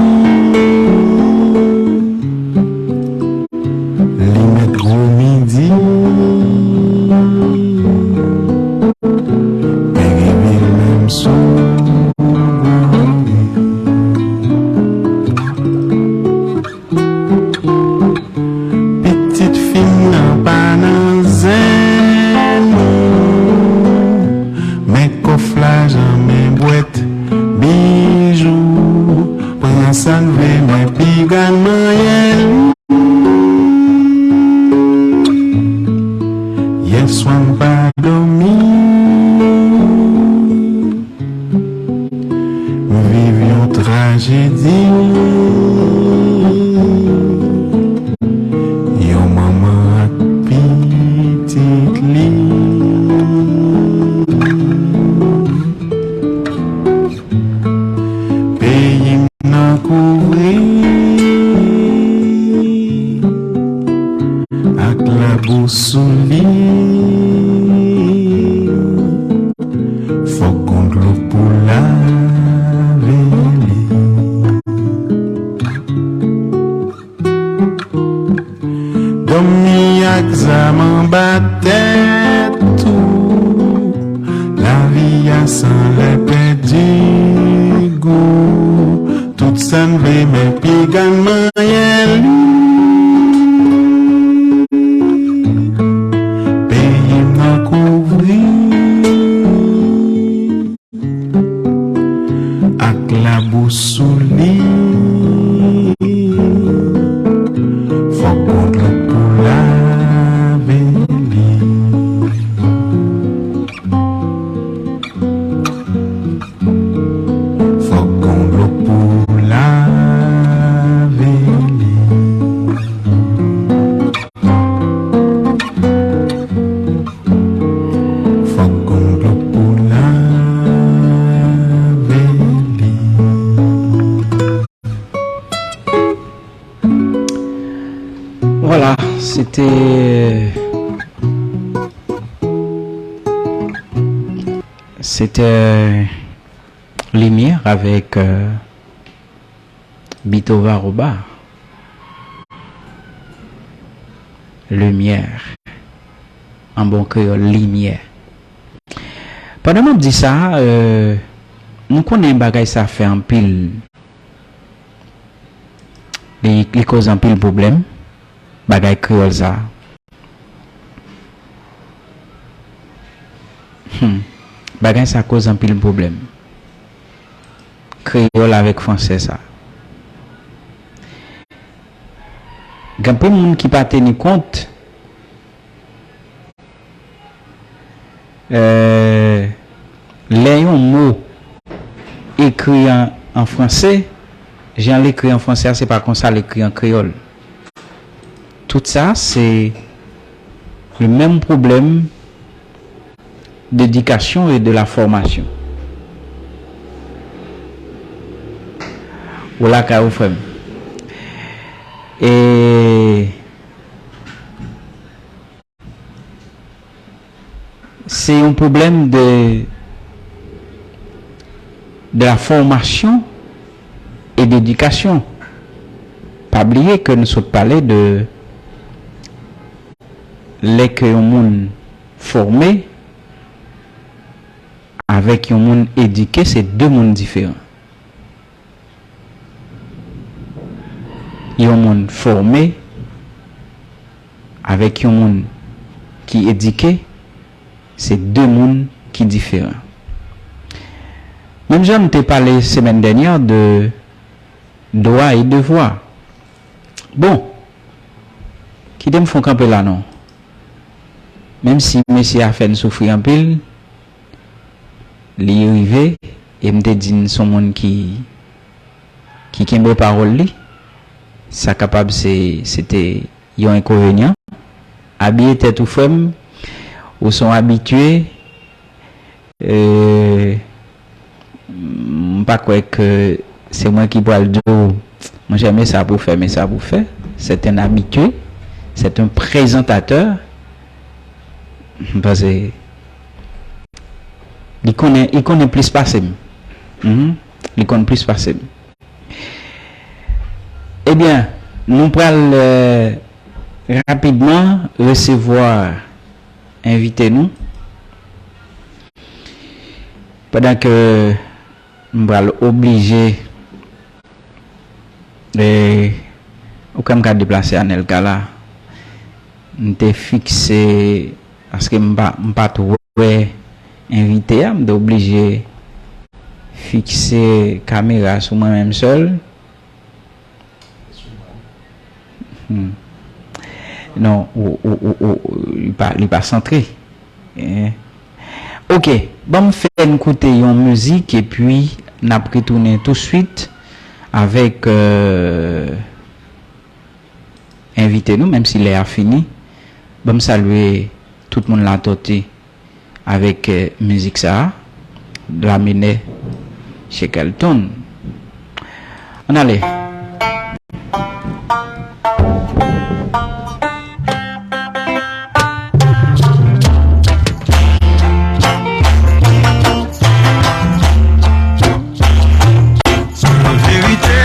Li mèt gwo midi. Peri vil menm sou gwo ri. Pitit fi m nan pa nan zen nou. Men kòf lajan, men bwèt, bijou. Pran sa n vle, men piga n manyen li. Yèswa m pa dòmi. M viv yon trajedi. Yon manman ak pitit li. Peyi m nan kouvri ak labou sou li. Fòk gon dlo pou lave li. Dòmi ak zam anba tèt ou. Lavi a san lè pèdi gou. Tout sa n vle men piga n manyen li. Peyi m nan kouvri ak labou sou li. Fòk gon dlo pou lave li. Fòk gon dlo pou lave li. C'était, c'était Lumière avec euh, Bito Varoba. Lumière. An bon kreyòl, limyè. Pandan m ap di sa, euh, nou konnen bagay sa fè anpil. Li, li koz anpil pwoblèm, bagay kreyòl sa. Hmm. Bagay sa koz anpil pwoblèm. Kreyòl avèk fransè sa. Gen anpil moun ki pa teni kont euh, lè yon mo ekri an, an fransè, jan l ekri an fransè a, se pa konsa l ekri an kreyòl. Tout sa, se le menm pwoblèm d'éducation et de la formation. Ou lakay ou, frè m. E se yon pwoblèm de, de la formation et d'éducation. Pa bliye ke nou sot pale de lè ke yon moun fòme avèk yon moun edike, se de moun diferan. Yon moun fòme avèk yon moun ki edike, se de moun ki diferan. Menm jan m te pale semèn dènyè de dwa e devwa. Bon, kite m fè yon kanpe la non. Menm si mesye a fè n soufri anpil, li rive, e m te di n se yon moun ki, ki kenbe pawòl li. Sa kapab se, se te yon enkonvenyan. Abiye tèt ou, frè m, ou se yon abitye. Euh, m pa kwè ke se mwen ki pral di w, monchè, men sa pou fè, men sa pou fè. C'est un habitué, c'est un présentateur. M panse li konnen, li konnen plis pase m. Mhm. Li konn plis pase m. Ebyen, nou pral euh, rapidman resevwa envite nou. Pandan ke m pral oblije, e, ou kwè m ka deplase Anelka la, m te fikse, paske m pa, m pa t wè envite a, m te oblije fikse kamera sou mwen menm sèl. Hmm. Non, ou, ou, ou, ou, li pa, li pa santre. Eh. Ok, ban m fè n koute yon mizik epi n ap retounen touswit avèk euh, envite nou, menm si lè a fini. Ban m salye tout moun Latòti avèk euh, mizik sa a, Dlamine Shackleton. Ann ale. Verite,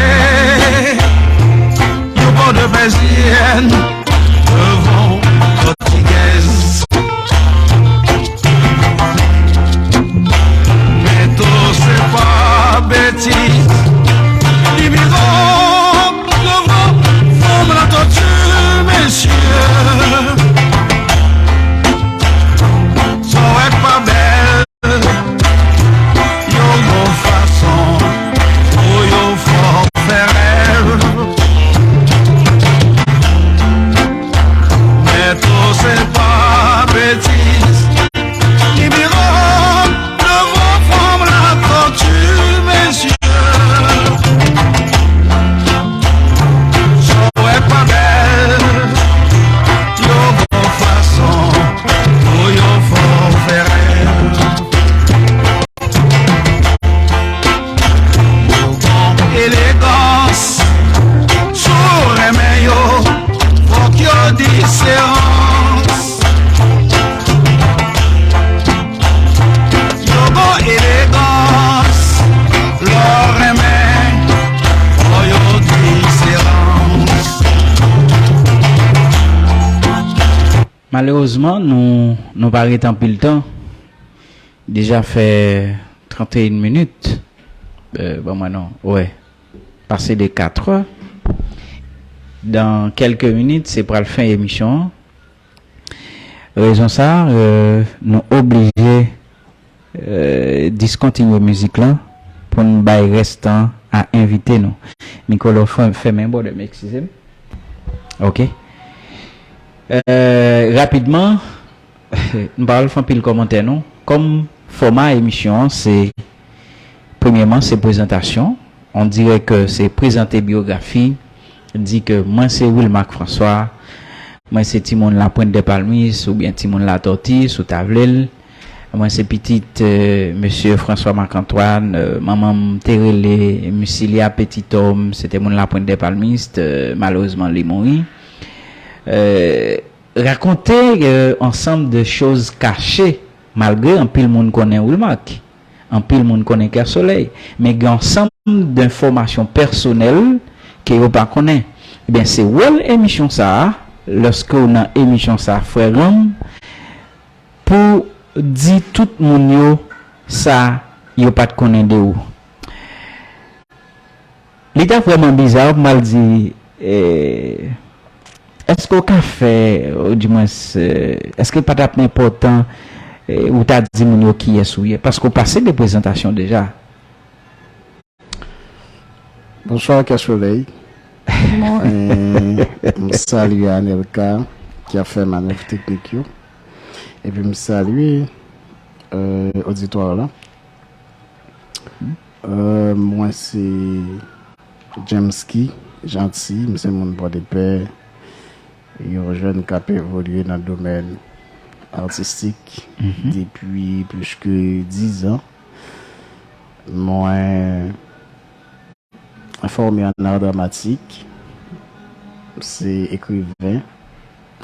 yon bò de pezyèn devan pòtigèz. Mento se pa betiz, li miro Malerezman, nou, nou pa ret anpil tan. Deja fè trannteyen minit. Euh, ban mwen non. Wè. Pase de katrè. Dan kèlke minit, se pral fen emisyon an. Rezon sa, euh, nou oblije euh, diskontinye mizik lan pou n bay rès tan a envite nou. Mikwo la fè- fèmen, brother, m eskize m. Ok. Euh, rapidman, m pa pral fè anpil kòmantè non. Kòm fòma emisyon an, se premyèman, se prezantasyon. On dirè ke se prezante byografi, di ke mwen se Wilmarc François, mwen se timoun Lapwent dè Palmis oubyen timoun Latòti, si w ta vle l. Mwen se pitit, euh, mesye François Marc Antoine, euh, manman m te rele Musilia Petit Homme, se te moun Lapwent dè Palmis, euh, malerezman li mouri. Euh, rakonte, euh, ansanm de choz kache, malgre anpil moun konnen Wilmarc, anpil moun konnen Kè Solèy, men gen ansanm de enfòmasyon pèsonèl ke yo pa konnen. Ebyen, se wòl emisyon sa a, lòske w nan emisyon sa a, frè Ram, pou di tout moun yo sa yo pa t konnen de ou. Li ta vrèman biza pou m al di, eh, èske w ka fè, oudimwens, eh, èske pa t ap enpòtan, eh, ou ta di moun yo kiyès ou ye? Paske w pase de prezantasyon deja. Bonswa, Kè Solèy. Mwen, m salye Anelka ki ap fè manèv teknik yo. Epi m salye, euh, oditwa la. Euh, mwen se Jamesky Jeanty, m se moun Pòdepè, yon jèn k ap evolye nan domèn atistik depi plis ke diz an. Mwen fòme an ar dramatik, se ekriven.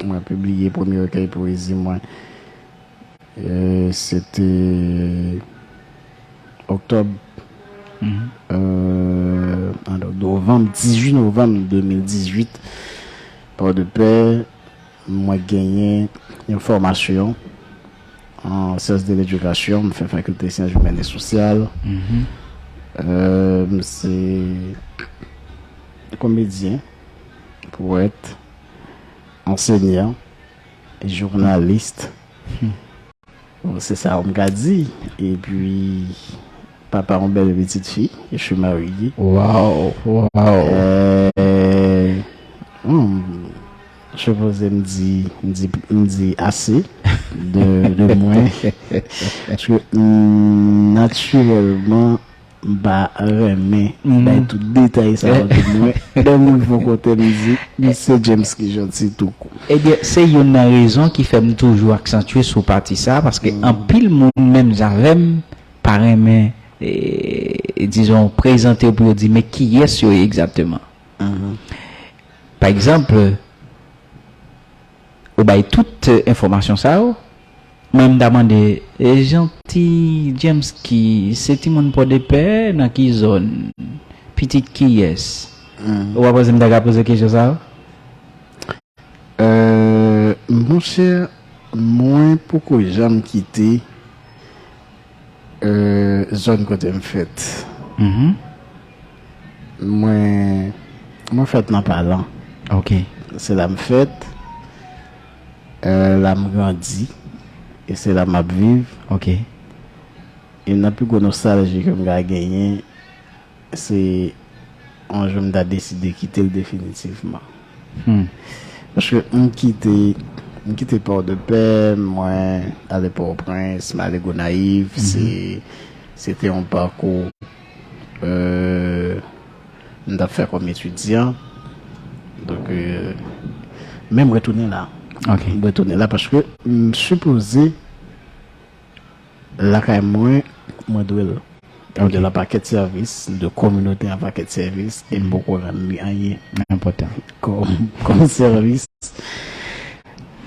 Mwen pibliye premye rekèy powezi mwen, euh, se te oktòb, euh, an novanm, dizuit novanm de mil dizuit, Pòdepè. Mwen genyen yon fòmasyon an syans de ledikasyon, m fè fakilte syans imèn e sosyal. Euh, m se komedyen, powèt, ansenyan, jounalis. Bon, se sa m ka di. Epi, papa yon bèl pitit fi, je suis marié. Waw, waw. Euh, hmm, je suppose m di, m di, m di ase de, de mwen. Paske, hmm, natirèlman, m pa renmen bay tout detay sa yo de mwen. Lè moun fè yon kote, m di, m se Jamesky Jeanty tou kou. Ebyen, se youn nan rezon ki fè m toujou aksantye sou pati sa, paske anpil moun, menm jan avè m, pa renmen, e, dizon, prezante yo pou yo di, men kiyès yo ye egzakteman. Pa egzanp, ou bay tout, e, enfòmasyon sa yo, mwen m ta mande, e, Jeanty Jamesky, se timoun Pòdepè, nan ki zòn? Pitit kiyès? Ou pa panse m ta ka poze kesyon sa yo? Euh, monchè, mwen poko janm kite, euh, zòn kote m fèt. Mwen, mwen fèt nan Palan. Ok. Se la m fèt, euh, la m grandi, e se la m ap viv. Ok. Youn nan pi gwo nostalji ke m ka genyen, se yon jou m ta deside kite l definitivman. Paske m kite, m kite Pòdepè, mwen ale Pòtoprens, m ale Gonayiv, se, se te yon pakou, euh, m t ap fè kòm etidyan. Donk, euh, men m retounen la. Ok. M retounen la paske m sipoze lakay mwen, mwen dwe l. Mwen dwe l yon pakèt sèvis, m dwe kominote a yon pakèt sèvis, e m poko rann li anyen. Enpòtan. Kòm, kòm sèvis.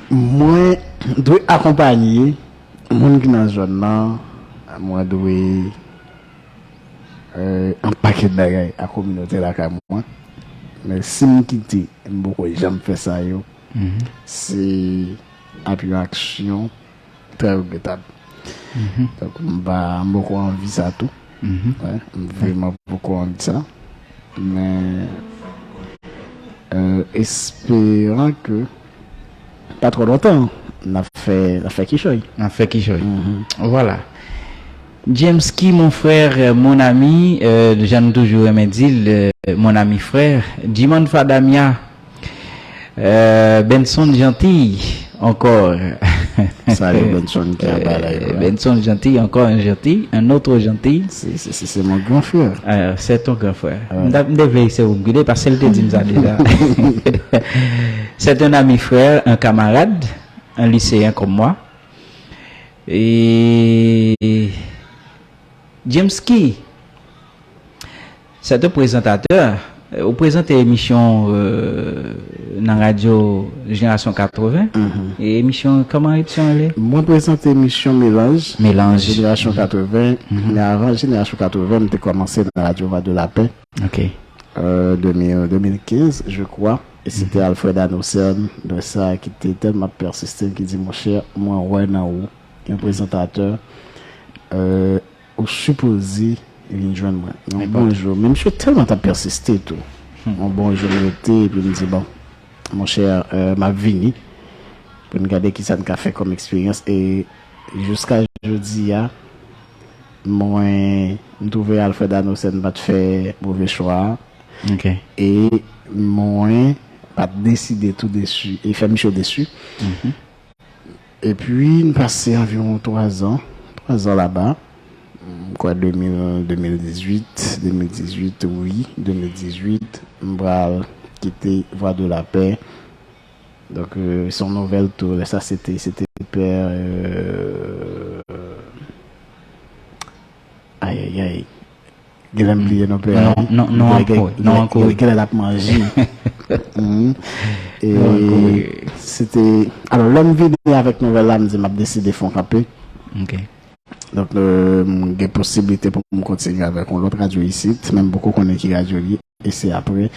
Mwen dwe akonpanye moun ki nan zòn nan, mwen dwe, euh, yon pakèt bagay a kominote lakay mwen. Men si m kite, m poko janm fè sa yo. Se ap yon aksyon trè regretab. Donk, m pa, m poko anvi sa tou. Wè, m vrèman poko anvi sa. Men, euh, esperan ke pa twò lontan, n ap fè, n ap fè kichòy. N ap fè kichòy. Vwala. James Key, mon frère, mon ami, euh, jan nou toujou renmen di l, euh, mon ami frère. Jimon Fadamia, euh, Benson Gentil, encore. Salut Benson qui est en bas là, ouais. Benson Gentil, encore un Gentil, un autre Gentil. C'est, c'est, c'est, c'est mon grand frère. Euh, c'est ton grand frère. Ouais. M ta, m te vle se ou m kite, paske l te di m sa deja. C'est un ami frère, un camarade, un lycéen comme moi. Et James Key, c'est un présentateur. Ou prezante emisyon, euh, nan radyo Jenerasyon katreven. E emisyon, kòman emisyon rele? Mwen prezante emisyon Melanj. Melanj. Jenerasyon katreven. Men avan Jenerasyon katreven, m te kòmanse nan radyo Vwa de Lapè. Ok. Euh, de mil, de mil kenz, je crois. E se te Alfred Anocerne, de sa, ki te tèlman persiste, ki di, monchè, mwen wè nan ou yon prezantatè, euh, ou sipoze vin jwenn mwen. Yon bon jou, men misye tèlman t ap persiste tou. Yon bon jou, m rete, epi m di, bon, monchè, euh, m ap vini pou n gade kisa n ka fè kòm eksperyans. E jiska jodi a, mwen, m twouve Alfred Anocerne pa t fè move chwa. Ok. E mwen pa t deside tou desi, e fè misye desi. Epi, n pase anviwon twa zan, twa zan laba. M kwè de mil, de mil dizuit, de mil dizuit, wi, de mil dizuit, m pral kite Vwa de Lapè. Donk, euh, se yon nouvèl tou. Lè sa, se te, se te pè, euh, ayayay. Genlè m bliye non pè a, wi. Non, non, non, ankò, non, ankò, wi. Genlè l ap manje. Mhm. E se te, alò, lè m vini avèk nouvèl la, m di m ap deside fè yon kanpe. Ok. Donk, euh, m gen posiblite pou m kontinye avèk yon lòt radyo isit, men m poko konnen ki radyo li ye. E se apre,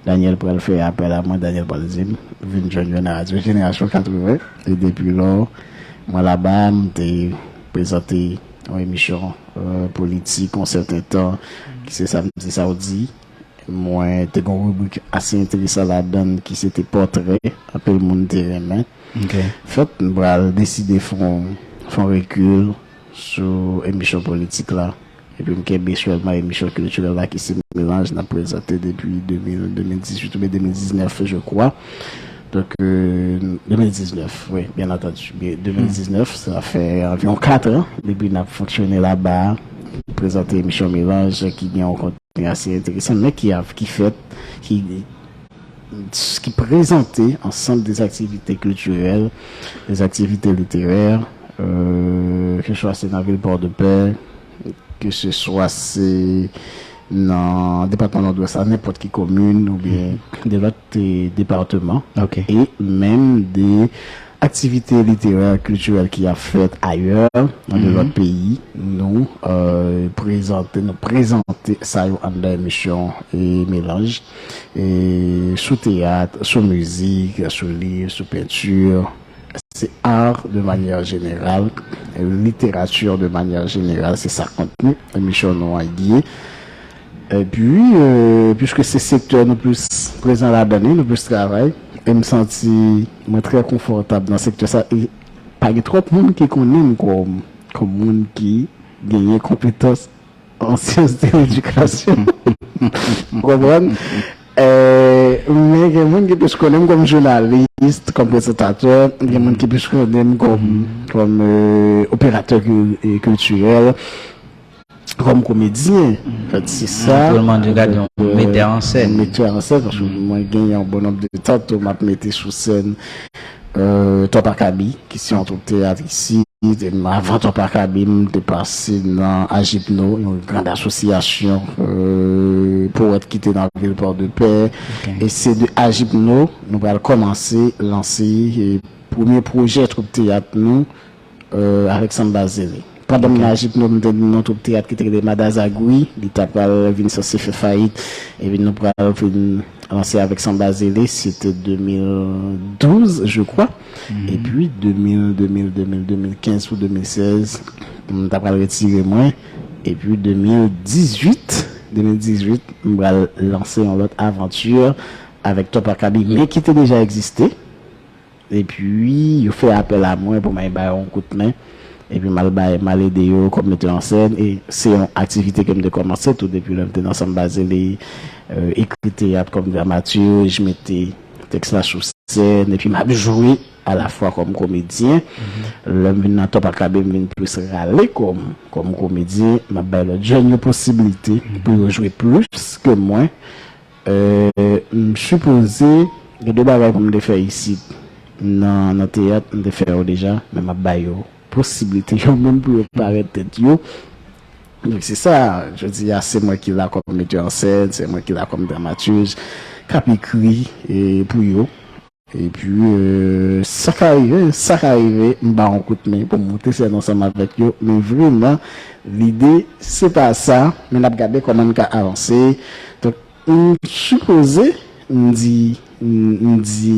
Daniel pral fè apèl a mwen, Daniel pral di m, vin jwenn mwen nan radyo Jenerasyon katreven. E depi lò, mwen laba, m te prezante yon emisyon, euh, politik, yon sèten tan, ki se Samdi Saoudi. Mwen te gen yon ribrik ase enteresan ladan l, ki se te pòtrè, anpil moun te renmen. Ok. Fèt, m pral deside fè yon, fè yon rekil sou emisyon politik la. Epi m kenbe sèlman emisyon kiltirèl la ki se Melanj n ap prezante depi de mil, de mil dizuit oubyen de mil diznèf, je crois. Donk, euh, de mil diznèf, wi, byen antandi. Byen, de mil diznèf, sa fè anviwon kat an depi n ap fonksyone laba a, prezante emisyon Melanj ki gen yon kontni ase enteresan, men ki a, ki fèt, ki ki prezante ansanm de aktivite kiltirèl, de aktivite literè, euh, ke swa se nan vil Pòdepè, ke se swa se nan depatman Nòdwès la, nenpòt ki komin oubyen de lòt, eh, depatman. Ok. E menm de aktivite literè, kiltirèl ki ap fèt ayè, nan de lòt peyi, nou, euh, prezante, nou prezante sa yo anndan emisyon, eh, Melanj, eh, sou teyat, sou mizik, sou liv, sou penti. Se art de manière générale, littérature de manière générale, se sa kontni emisyon nou an ye. Epi, euh, piske se sektè nou plis prezan ladan li, nou plis travay, e m santi mwen trè konfòtab nan sektè sa, e pa gen twòp moun ki konnen m kòm, kòm moun ki genyen konpetans an syans de ledikasyon. Ou konprann? Eh, men gen moun ki plis konnen m kòm jounalis, kòm prezantatè, gen moun ki plis konnen m kòm, kòm, eh, operatè kil-, eh, kiltirèl, kòm komedyen. An fèt, se sa. Tout le monde regarde yon metè an sèn. Metè an sèn, paske mwen gen yon bon nonb de tan tou m ap mete sou sèn, eh, Twòp Akabi, ki se yon twoup teyat isi. Avan Twòp Akabi, m te pase nan Ajipno, yon gran asosyasyon, eh, powèt ki te nan vil Pòdepè. Ok. E se de Ajipno, nou pral kòmanse lanse, eh, premye pwojè twoup teyat nou, eh, avèk Samba Zele. Pandan m nan Ajipno, m te nan twoup teyat ki te rele Madazagwi, li ta pral vin sanse fè fayit, epi nou pral vin lanse avèk Sanba Zele, se te de mil douz, je crois. Epi de mil, de mil, de mil, de mil kenz pou de mil sèz, m ta pral retire mwen. Epi de mil dizuit, de mil dizuit, m pral lanse yon lòt avanti avèk Top Akabi, men ki te deja egziste. Epi, yo fè apèl a mwen pou m al ba yo yon kout men. Epi, m al bay, m al ede yo kòm metè an sèn. E se yon aktivite ke m te kòmanse tou depi lè m te nan Sanba Zele, euh, ekri teyat kòm dramatij, mete tèks la sou sèn, epi m ap jwe alafwa kòm komedyen. Lè m vin nan Top Akabi, m vin plis rale kòm, kòm komedyen. M ap bay lòt jèn yo posiblite pou yo jwe plis ke mwen. Euh, m sipoze gen de bagay pou m te fè isit nan, nan teyat, m te fè yo deja, men m ap ba yo posiblite yo menm pou yo parèt tèt yo. Donk, se sa, jodi a, se mwen ki la kòm metè an sèn, se mwen ki la kòm dramatij, k ap ekri, e, pou yo. Epi, euh, sa ka rive, sa ka rive, m ba yon kout men pou m moute sèn ansanm avèk yo. Men vreman, lide, se pa sa, men n ap gade kòman n ka avanse. Donk, m sipoze, m di, m, m di,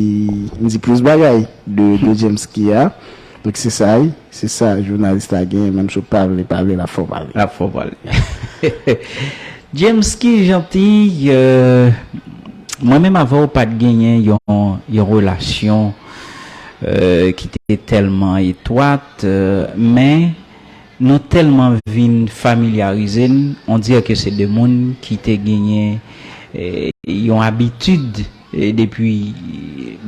m di plis bagay de, de James ki a. Donk, se sa, wi. Se sa, jounalis la gen, menm si w pa vle pale, l ap fè w pale. L ap fè w pale. James ki janti, euh, mwen menm avè w pa t genyen yon, yon relasyon, euh, ki te tèlman etwat, euh, men nou tèlman vin familyarize n, on dirè ke se de moun ki te genyen, euh, yon abitid, euh, depi,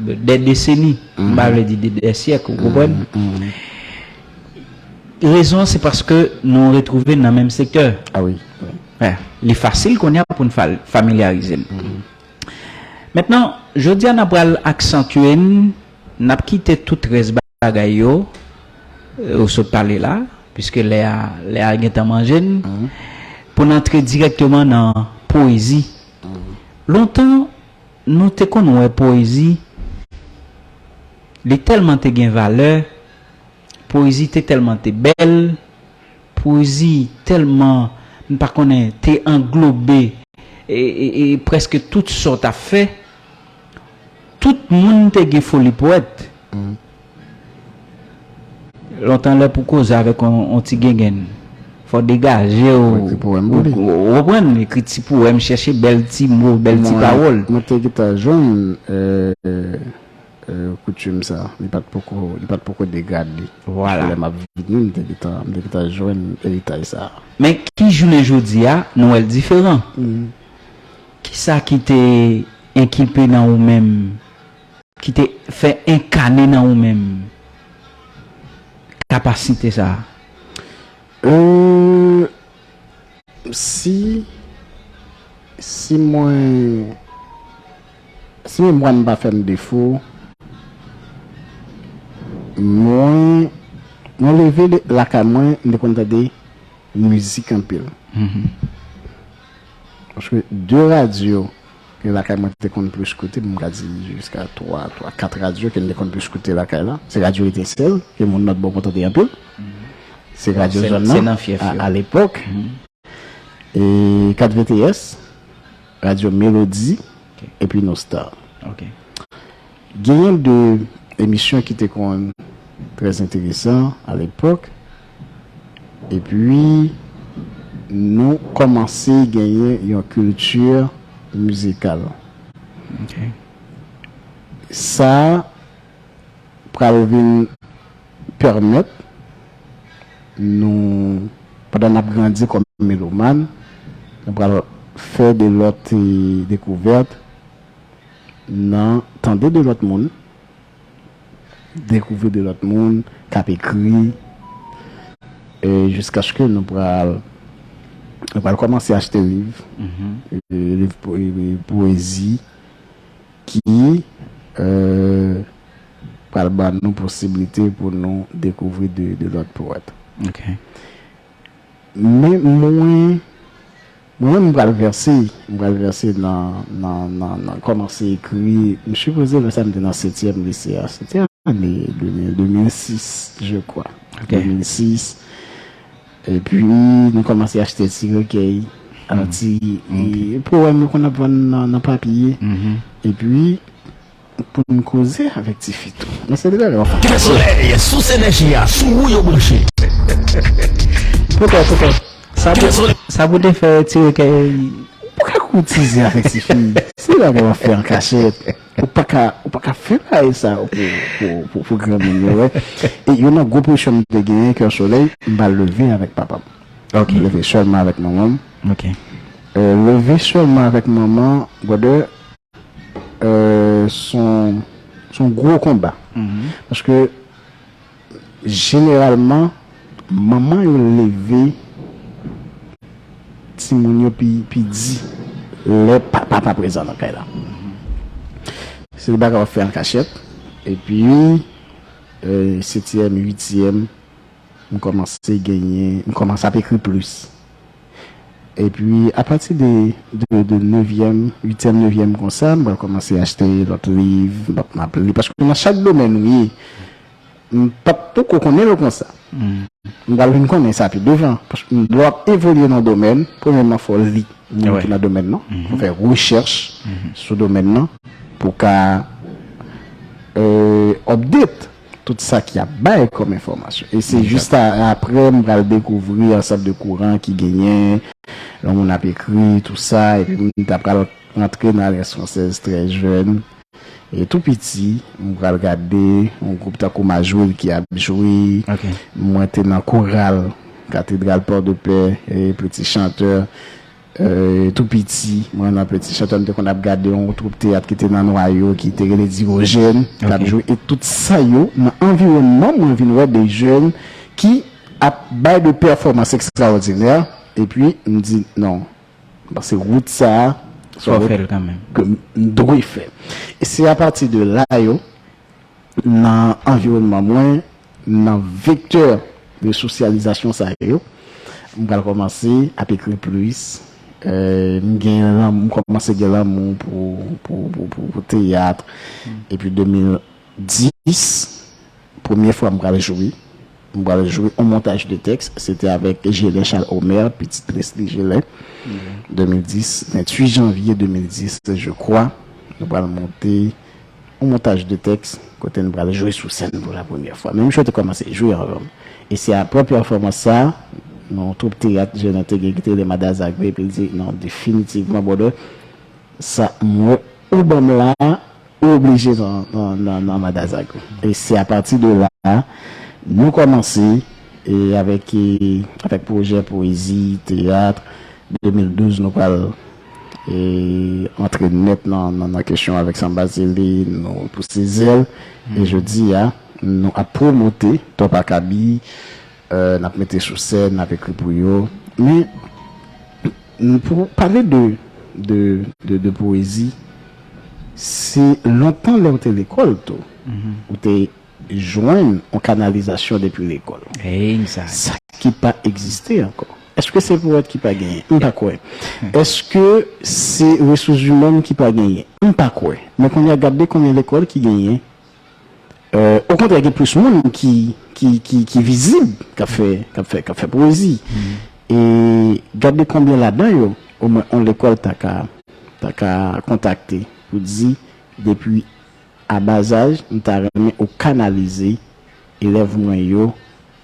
euh, dè deseni, m pa vle di de, dè syèk, ou konprann? Rezon an, se paske nou retwouve n nan menm sektè. Ah wi. Wi. Li fasil kounye a pou n fa-, familyarize n. Mentnan, jodi a, n ap pral aksantye n, n ap kite tout rès bagay yo, euh, ou sot pale la, piske lè a, lè a gentan manje n, pou n antre dirèkteman nan powezi. Lontan, nou te konn wè powezi, li tèlman te gen valè, powezi te tèlman te bèl, powezi tèlman, m pa konnen, te anglobe e, e, e prèske tout sa w t ap fè. Tout moun te gen foli powèt. Lontan lè pou koze avèk on, on ti gengenn, fò w degaje w, ou konprann, ekri ti powèm, chèche bèl ti mo, bèl ti pawòl. Mwen te gentan jwenn, euh, euh, koutim sa, li pa t poko, li pa t poko degrade. Vwala. Lè m ap vini, m te gentan, m te gentan jwenn eritaj sa. Men ki jounen jodi a, nou wè l diferan. Kisa ki te enkilpe nan ou menm, ki te fè enkane nan ou menm kapasite sa a? Euh, si, si mwen, si memwa m pa fè m defo, mwen, mwen leve de, lakay mwen, m te konn tande mizik anpil. Paske de radyo ke lakay mwen te konn plis koute, m ka di jiska twa, twa, kat radyo ke m te konn plis koute lakay la. Se radyo Etensèl, ke moun Nòtbò konn tande anpil. Se radyo zòn nan, a, a lepòk. E kat V T S, radyo Melodi, epi Nostar. Genyen de emisyon ki te konn trè enteresan a lepòk. Epi, nou kòmanse genyen yon kilti mizikal. Sa pral vin pèmèt nou, pandan n ap grandi kòm melomàn, nou pral fè de lòt, eh, dekouvèt, nan tande de lòt moun, dekouvri de lòt moun k ap ekri, eh, jiskaske nou pral, nou pral kòmanse achte liv, eh, liv po-, eh, powezi ki, eh, pral ban nou posiblite pou nou dekouvri de, de lòt powèt. Men mwen, mwen menm, m pral vèse, m pral vèse nan, nan, nan, nan kòmanse ekri. M sipoze lè sa m te nan setyèm lise a, se te ane de mil, de mil sis, je crois. De mil sis. Epi, nou kòmanse achte ti rekèy. Alò, ti e, powèm yo konn ap vann nan, nan papye. Epi, pou n koze avèk tifi tou. Men se de bagay w ap fè. Kè Solèy, sous enèji a, sou ou yo branche. Poutèt, poutèt. Sa pou, sa pou te fè tire kè. Ou pa ka koutize avèk tifi. Se de bagay w ap fè an kachèt. Ou pa ka, ou pa ka fè bagay sa pou, pou, pou, pou granmoun yo, wè. E youn nan gwo presyon m te genyen, Kè Solèy, m pa leve avèk papa m. M leve sèlman avèk manman m. Ok. Euh, leve sèlman avèk manman, brother, euh, son, son gwo konba. Paske, jeneralman, manman yo leve timoun yo pi, pi di lè papa pa prezan nan kay la. Se de bagay w ap fè an kachèt. Epi, euh, setyèm, uityèm, m kòmanse genyen, m kòmanse ap ekri plis. Epi, apati de, de, de nevyèm, uityèm, nevyèm konsa, m pral kòmanse achte lòt liv, m ap, m ap li. Paske nan chak domèn ou ye, m p ap poko konnen l konsa. M pral vin konnen sa pi devan. Paske lè w ap evolye nan domèn, premyèman, fò w li moun ki nan domèn nan, fò w fè rechèch sou domèn nan, pou w ka euh, update tout sa ki ap bay kòm enfòmasyon. E se jis a- apre m pral dekouvri ansanm de kouran ki genyen, lè moun ap ekri, tou sa, epi m ta pral rantre nan Alliance Française trè jèn. E tou piti, m pral gade yon gwoup tankou Majwil ki ap jwe. Mwen te nan koral Katedral Pòdepè, e Petit Chanteur. Euh, tou piti, mwen nan Petit Chanteur, m te konn ap gade yon twoup teyat ki te nan Nwayo, ki te rele Dirojèn, k ap jwe. E tout sa yo, nan anviwònman, mwen vin wè de jèn ki ap bay de pèfòmans ekstraòdinè. Epi, m di, non, m panse wout sa a, se yon wout ke m dwe fè. E se apati de la yo, nan anviwònman mwen, nan vektè de sosyalizasyon sa yo, m pral kòmanse ap ekri plis. Euh, m gen lanm-, m kòmanse gen lanmou pou, pou, pou, pou, pou teyat. Epi de mil dis, premye fwa m pral jwe, m pral jwe yon montaj de tèks. Se te avèk Gelin Charles Omer, pitit Leslie Gelin. De mil dis, venntuit janvye de mil dis, je crois, nou pral monte yon montaj de tèks kote n pral jwe sou sèn pou la premyè fwa. Men misye te kòmanse jwe anvan m. E se apre pèfòmans sa a, nan yon twoup teyat Gelin te gen ki te rele Madazagre, epi l di, non, definitivman, brother, sa, m wè ou ban m la, ou oblije nan, nan, nan, nan Madazagre. E se apati de la, nou kòmanse, e avèk, e avèk pwojè pwezi, teyat, de mil douz, nou pral e, antre nèt nan, nan, nan kesyon avèk Samba Zele, nou pouse zèl. E jodi a, nou ap pwomote Top Akabi, euh, n ap mete sou sèn, n ap ekri pou yo. Men, n- pou pale de, de, de, de pwezi, se lontan lè w te lekòl tou. Ou te jwenn yon kanalizasyon depi lekòl. Sa ki pa egziste ankò. Èske se powèt ki pa genyen? M pa kwè. Èske se resous imèn ki pa genyen? M pa kwè. Men kounye a, gade konbyen lekòl ki genyen. Euh, okontrè, gen plis moun ki, ki, ki, ki vizib, k ap fè, k ap fè, k ap fè pwezi. E gade konbyen ladan yo, omwen, yon lekòl ta ka, ta ka kontakte pou di, depi a bazaj, m ta renmen ou kanalize elèv mwen yo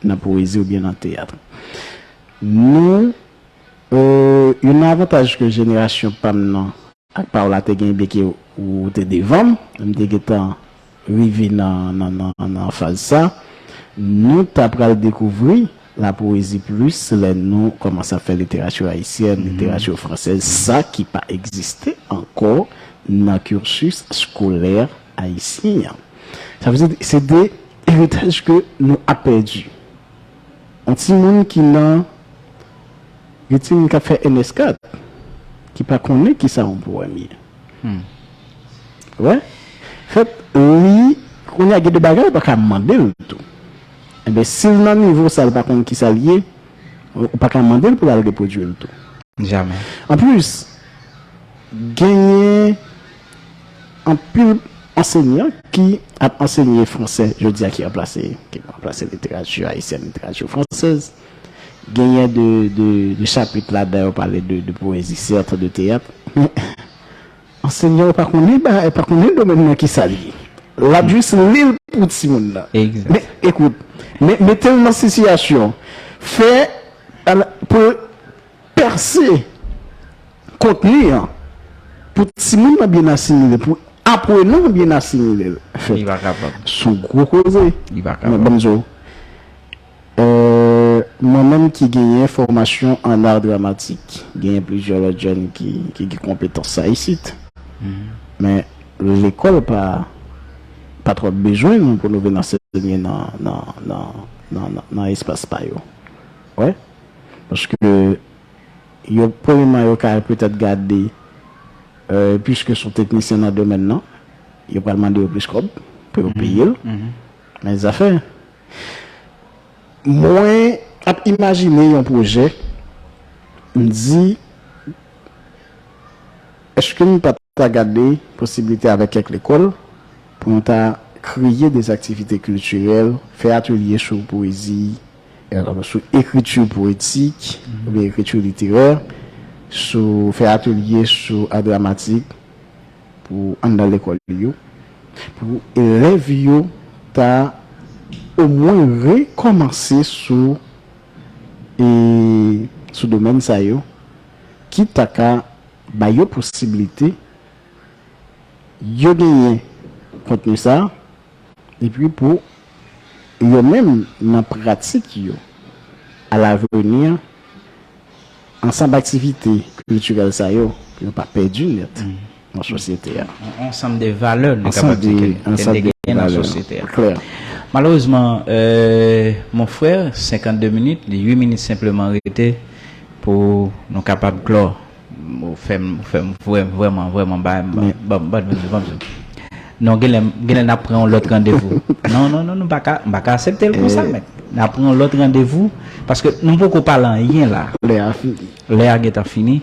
nan pwezi oubyen nan teyat. Nou, euh, youn nan avantaj ke jenerasyon pa m nan ak pa w la te genyen, byenke ou te devan m, m te gentan rive nan, nan, nan, nan faz sa, nou ta pral dekouvri la pwezi plis lè nou kòmanse ap fè literati ayisyèn, literati fransèz, sa ki pa egziste ankò nan cursus scolaire ayisyen an. Sa vle di, se de eritaj ke nou ap pèdi. Yon timoun ki nan, gen timoun k ap fè N S kat, ki pa konnen ki sa yon powèm ye. Wè? Fèt, li, kounye a gen de bagay ou pa ka mande l tou. Enben, si l nan nivo sa, l pa konn ki sa l ye, ou pa ka mande l pou l al repwodui l tou. Jamè. Anplis, genyen anpil ansenyan ki ap ansenye fransè jodi a, ki ranplase, ki ranplase literati ayisyèn, literati fransèz. genyen de, de, de chapit ladan yo pale de, de pwezi, sèt, de teyat, men ansenyan yo pa konnen, ba, pa konnen domèn nan ki sa li ye. L ap jis li l pou timoun nan. Men, ekout, men, mete l nan sitiyasyon, fè, pou pèse kontni an, pou timoun nan byen asimile, pou aprenan an byen asimile l. Fèt. Li pa kapab. S on gwo koze. Li pa kapab. Men ban m di w, euh, mwen menm ki genyen fòmasyon an ar dramatik, genyen plizyè lòt jèn ki, ki gen konpetans sa isit. Men lekòl pa, pa twòp bezwen nou pou nou vin ansenye nan, nan, nan, nan, nan, nan espas pa yo. Wè. Paske yo, premyèman, yo ka petèt gade, euh, piske se yon teknisyen nan domèn nan, yo pral mande yo plis kòb pou yo peye l. Men zafè. Mwen ap imajine yon pwojè, m di, èske n pa ta gade posiblite avèk kèk lekòl pou nou ta kreye de aktivite kiltirèl, fè atelye sou pwezi, sou ekriti pwetik, oubyen ekriti literè, sou fè atelye sou ar dramatik pou anndan lekòl yo, pou elèv yo ta omwen rekòmanse sou, e, sou domèn sa yo, ki ta ka ba yo posiblite yo genyen kontni sa, epi pou yo menm nan pratik yo, alaveni, ansanm aktivite kiltirèl sa yo, yo pa pèdi nèt nan sosyete a. Yon ansanm de valè, nou kapab di, ke te genyen nan sosyete a. Klè. Malerezman, euh, mon frè, senkannde minit, uit minit senpleman rete pou nou kapab klò. Ou fè m, ou fè m vrè-, vrèman, vrèman ba m, ban m, ban m, ban m, ban m. Non, genlè, genlè n ap pran yon lòt randevou. Non, non, non, nou pa ka, m pa ka aksepte l konsa, mèt. N ap pran yon lòt randevou, paske nou poko pale anyen la. Lè a fini. Lè a gentan fini.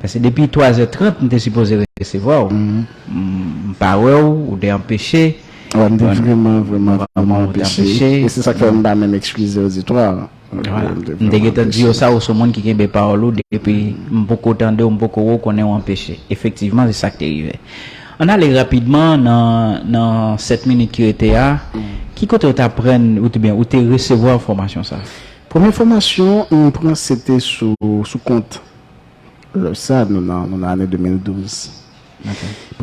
Paske depi twazè trant, m te sipoze resevwa w. M, m pa wè w, ou te anpeche. Wè, m te vrèman, vrèman, vrèman anpeche. E se sa k fè m pa menm eskize oditwa. M te gentan di yo sa, ou se yon moun ki kenbe pawòl ou, depi m poko tande w, m poko wè w, konnen w anpeche. Efektivman, se sa k te rive. Ann ale rapidman nan, nan sèt minit ki rete a. Ki kote w te aprann, oubyen ou te resevwa fòmasyon sa? Premye fòmasyon m pran, se te sou, sou kont. Lè sa, nou nan, nou nan ane de mil douz.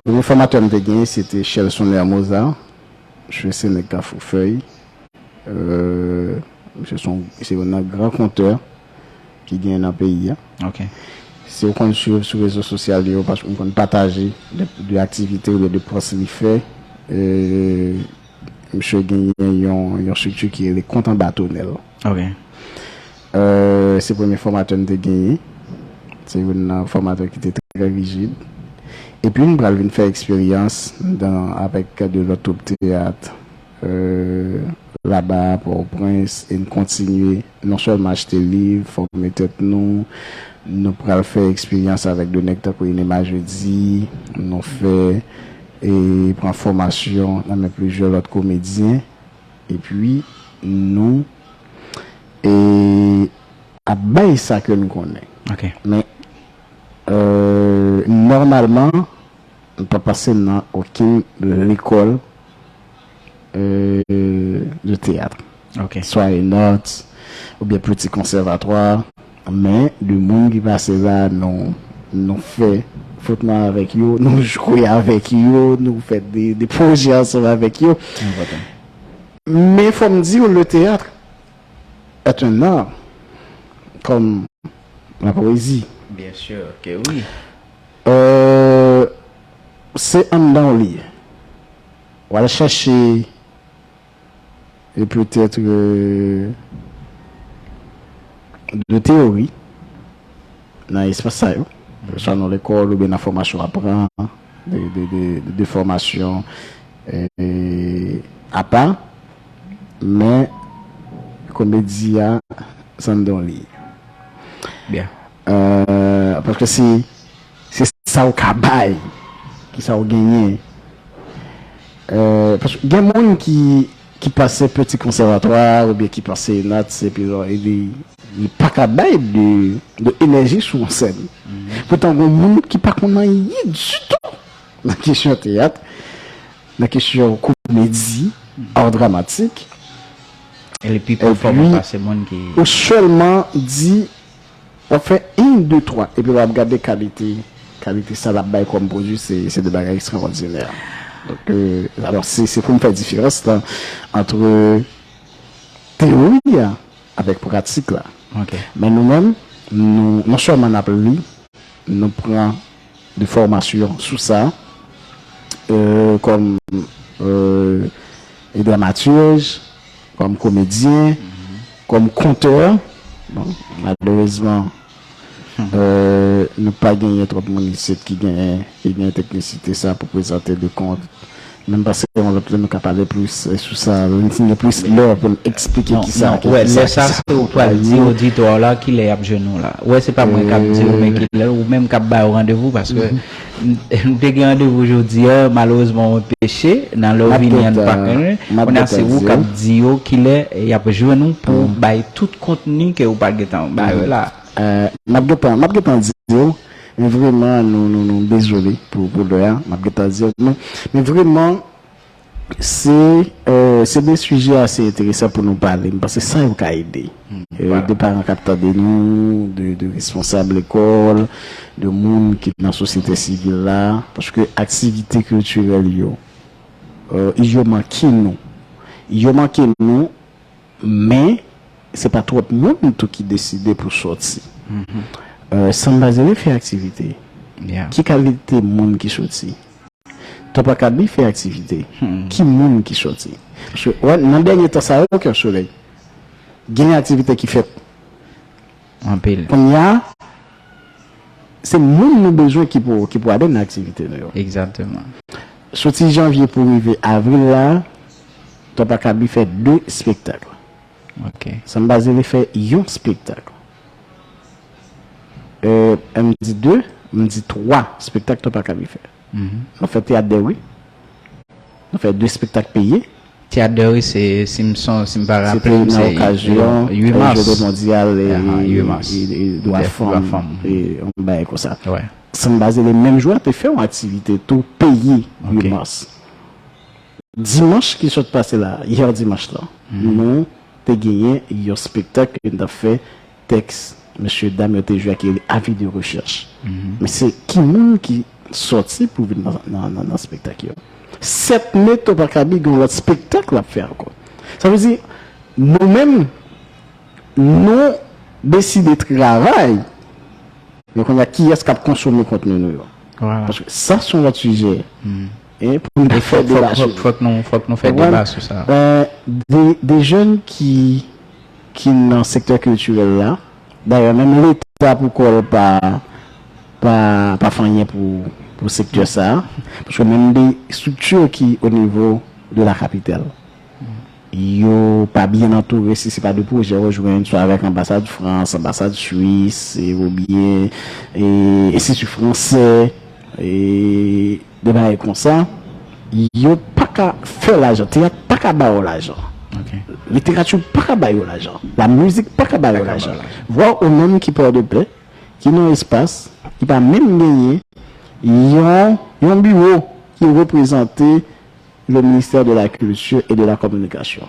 Premye fòmatè m te genyen, se te Shelson Lermosa, mesye se nèg Kafou Fèy. Euh, misye se yon, se youn nan gran kontè ki genyen nan peyi a. Se ou konn swiv sou rezo sosyal yo, paske m konn pataje de, de aktivite oubyen de pòs li fè. Euh, misye genyen yon, yon estrikti ki rele Kont Anba Tonèl. Euh, se premye fòmatè m te genyen. Se youn nan fòmatè ki te trè rijid. Epi m pral vin fè eksperyans nan, avèk de lòt twoup teyat, euh, laba a Pòtoprens, e n kontinye non sèlman achte liv, fòme tèt nou, nou pral fè eksperyans avèk de nèg tankou Enema Jeudi, nou fè, e pran fòmasyon nan men plizyè lòt komedyen, epi nou, e, ap bay sa ke n konnen. Men, euh, nòmalman, m pa pase nan okenn lekòl, euh, de teyat. Swa ENOT, oubyen piti konsèvatwa, men de moun ki pase la, nou, nou fè fwotman avèk yo, nou jwe avèk yo, nou fè de, de pwojè ansanm avèk yo. Men fò m di w, le théâtre est un art, comme la poésie. Bien sûr que oui. Euh, se anndan w li ye. W al chèche, e petèt, euh, de teyori nan espas sa yo, swa nan lekòl oubyen nan fòmasyon aprann, de, de, de, de fòmasyon, euh, apa, men komedi a, se anndan w li ye. Bien. Euh, paske se, se sa w ka bay, ki sa w genyen. Euh, paske gen moun ki, ki pase piti konsèvatwa oubyen ki pase ENOT, se pi lò, e li, li pa ka bay de, de enèji sou yon sèn. Poutan, gen moun ki pa konn anyen ditou nan kesyon teyat, nan kesyon komedi, ar dramatik. E li pi pèfòman pase moun ki. Ou sèlman di, w ap fè yon, de, twa, epi w ap gade kalite, kalite sa l ap bay kòm pwodui, se, se de bagay ekstraòdinè. Donk, euh, alò, se, se pou m fè diferans la, ant teyori a avèk pratik la. Ok. Men nou menm, nou, non sèlman n ap li, nou pran de fòmasyon sou sa, euh, kòm euh, e dramatij, kòm komedyen, kòm kontè. Bon, malerezman, euh, nou pa genyen twòp moun isit ki genyen, ki genyen teknisite sa pou prezante de kont. Menm pase yon lòt lè, nou ka pale plis sou sa, nou gen plis lè pou n eksplike kisa ki. Lè sa, se ou pral di oditè w la kilè y ap jwenn ou la. Ou wè, se pa mwen k ap di yo, men kilè, ou menm k ap ba yo randevou, paske nou te gen randevou jodi a, malerezman, ou anpeche, nan lè w vini an pa konnen, kounye a se ou k ap di yo kilè y ap jwenn ou pou bay tout kontni ke ou pa gentan ba yo la. M ap gentan, m ap gentan di yo, men vrèman, nou, nou, nou dezole pou, pou lè a, m ap gentan di yo, men, men vrèman, Se, euh, se de sijè ase enteresan pou nou pale. M panse sa yo ka ede. Euh, de paran k ap tande nou, de, de responsab lekòl, de moun ki nan sosyete sivil la, paske aktivite kiltirèl yo, euh, yo manke nou. Yo manke nou, men se pa twòp moun tou ki deside pou sòti. Euh, Samba Zele fè aktivite. Ki kalite moun ki soti? Top Akabi fè aktivite. Ki moun ki soti? Paske, wè, nan dènye tan sa yo, Kè Solèy, gen aktivite ki fèt. Anpil. Kounye a, se moun nou bezwen ki pou, ki pou ale nan aktivite nou yo. Egzakteman. Soti janvye pou rive avril la, Top Akabi fè de espektak. Ok. Samba Zele fè yon espektak. Euh, m di de, m di twa espektak Top Akabi fè. Nou fè Teyat dè Ri. Nou fè de espektak peye. Teyat dè Ri, se, si m son, si m pa raple m, se nan okazyon Jounen Mondyal e dwa fanm, e yon bagay konsa. Samba Zele menm jou a te fè yon aktivite tou peye uit mas. Dimanch ki sot pase la, yè dimanch lan, nou te genyen yon espektak ke n t ap fè tèks mesye dam yo te jwe a ki rele Avis de recherche. Men se ki moun ki sòti pou vin nan, nan, nan, nan espektak yo. Sèt me, Top Akabi gen yon lòt espektak l ap fè ankò. Sa vle di, nou menm, nou deside travay, men kounye a, kiyès k ap konsome kontni nou yo? Paske sa se yon lòt sijè. Pou n ta fè deba sou li. Fòk nou, fòk nou fè deba sou sa. De, de jèn ki, ki nan sektè kiltirèl la, dayè, menm Leta pou kò l pa, pa, pa fè anyen pou, pou sektè sa a. Paske menm de estrikti ki o nivo de la capitale, yo pa byen antoure si se pa de pwojè yo jwenn, swa avèk anbasad Frans, anbasad Swis, oubyen Enstiti Fransè, de bagay konsa, yo pa ka fè lajan. Teyat pa ka ba yo lajan. Literati pa ka ba yo lajan. Lamizik pa ka ba yo lajan. Vwa ou menm ki Pòdepè, ki nan espas, ki pa menm genyen yon, yon biwo ki reprezante le ministère de la Culture et de la Communication.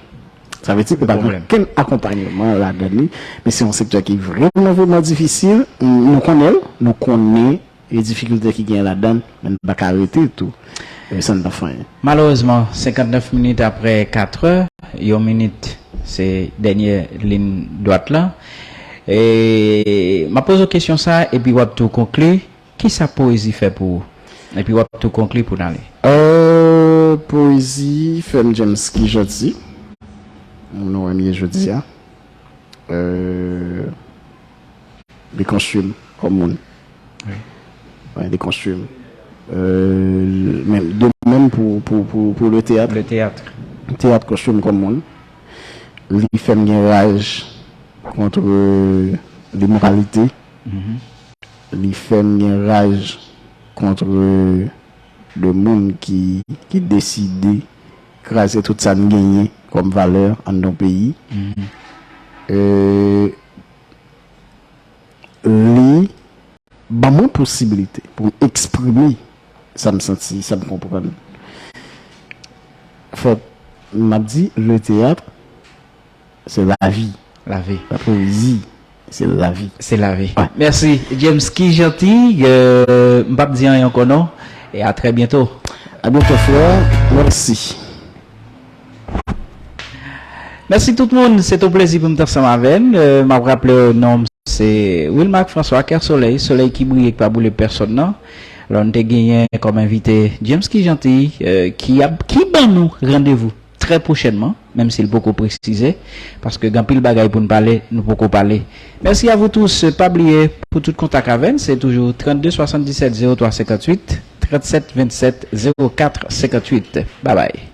Sa vle di ke pa gen okenn akonpanyeman ladan li, men se yon sektè ki vrèman, vrèman difisil. Nou konnen l, nou konnen e difikilte ki gen ladan, men n pa ka rete tou san n pa fè anyen. Malerezman, senkantnèf minit apre katrè, yon minit se dènye liy dwat la. E m ap poze w kesyon sa a, epi w ap tou konkli. Kisa powezi fè pou ou? Epi w ap tou konkli pou n ale. Euh, powezi fè m James ki janti. Moun ou renmen jodi a. Euh, li konstwi m kòm moun. Wi. Wi, li konstwi m. Euh, men, de menm pou, pou, pou, pou le teyat. Le teyat. Teyat konstwi m kòm moun. Li fè m gen raj kont limoralite. Li fè m gen raj kont de moun ki, ki deside kraze tout sa n genyen kòm valè anndan yon peyi. Euh, li ban mwen posibilite pou m eksprime sa m santi, sa m konprann. Fèt, m ap di, le théâtre, c'est la vie. Lavi. La poésie, c'est la vie. Se lavi. Ouais. Mèsi. James Ki Janti, euh, m p ap di anyen ankò non. E a trè byento. A byento, frè. Mèsi. Mèsi tout moun. Se te yon plezi pou m t ansanm avè n. Euh, m ap raple w non m se Wilmarc François, Kè Solèy, solèy ki briye, ki pa boule pèsòn nan. Alò, n te genyen kòm envite James Ki Janti, euh, ki ap, ki ban nou randevou trè pwochènman, menm si l poko presize, paske gen anpil bagay pou n pale, nou poko pale. Mèsi a vous tous. Pa bliye, pou tout kontak avè n, se toujou trannde swasanndisèt zewo twa senkantuit, trannsèt vennsèt zewo kat senkantuit. Babay.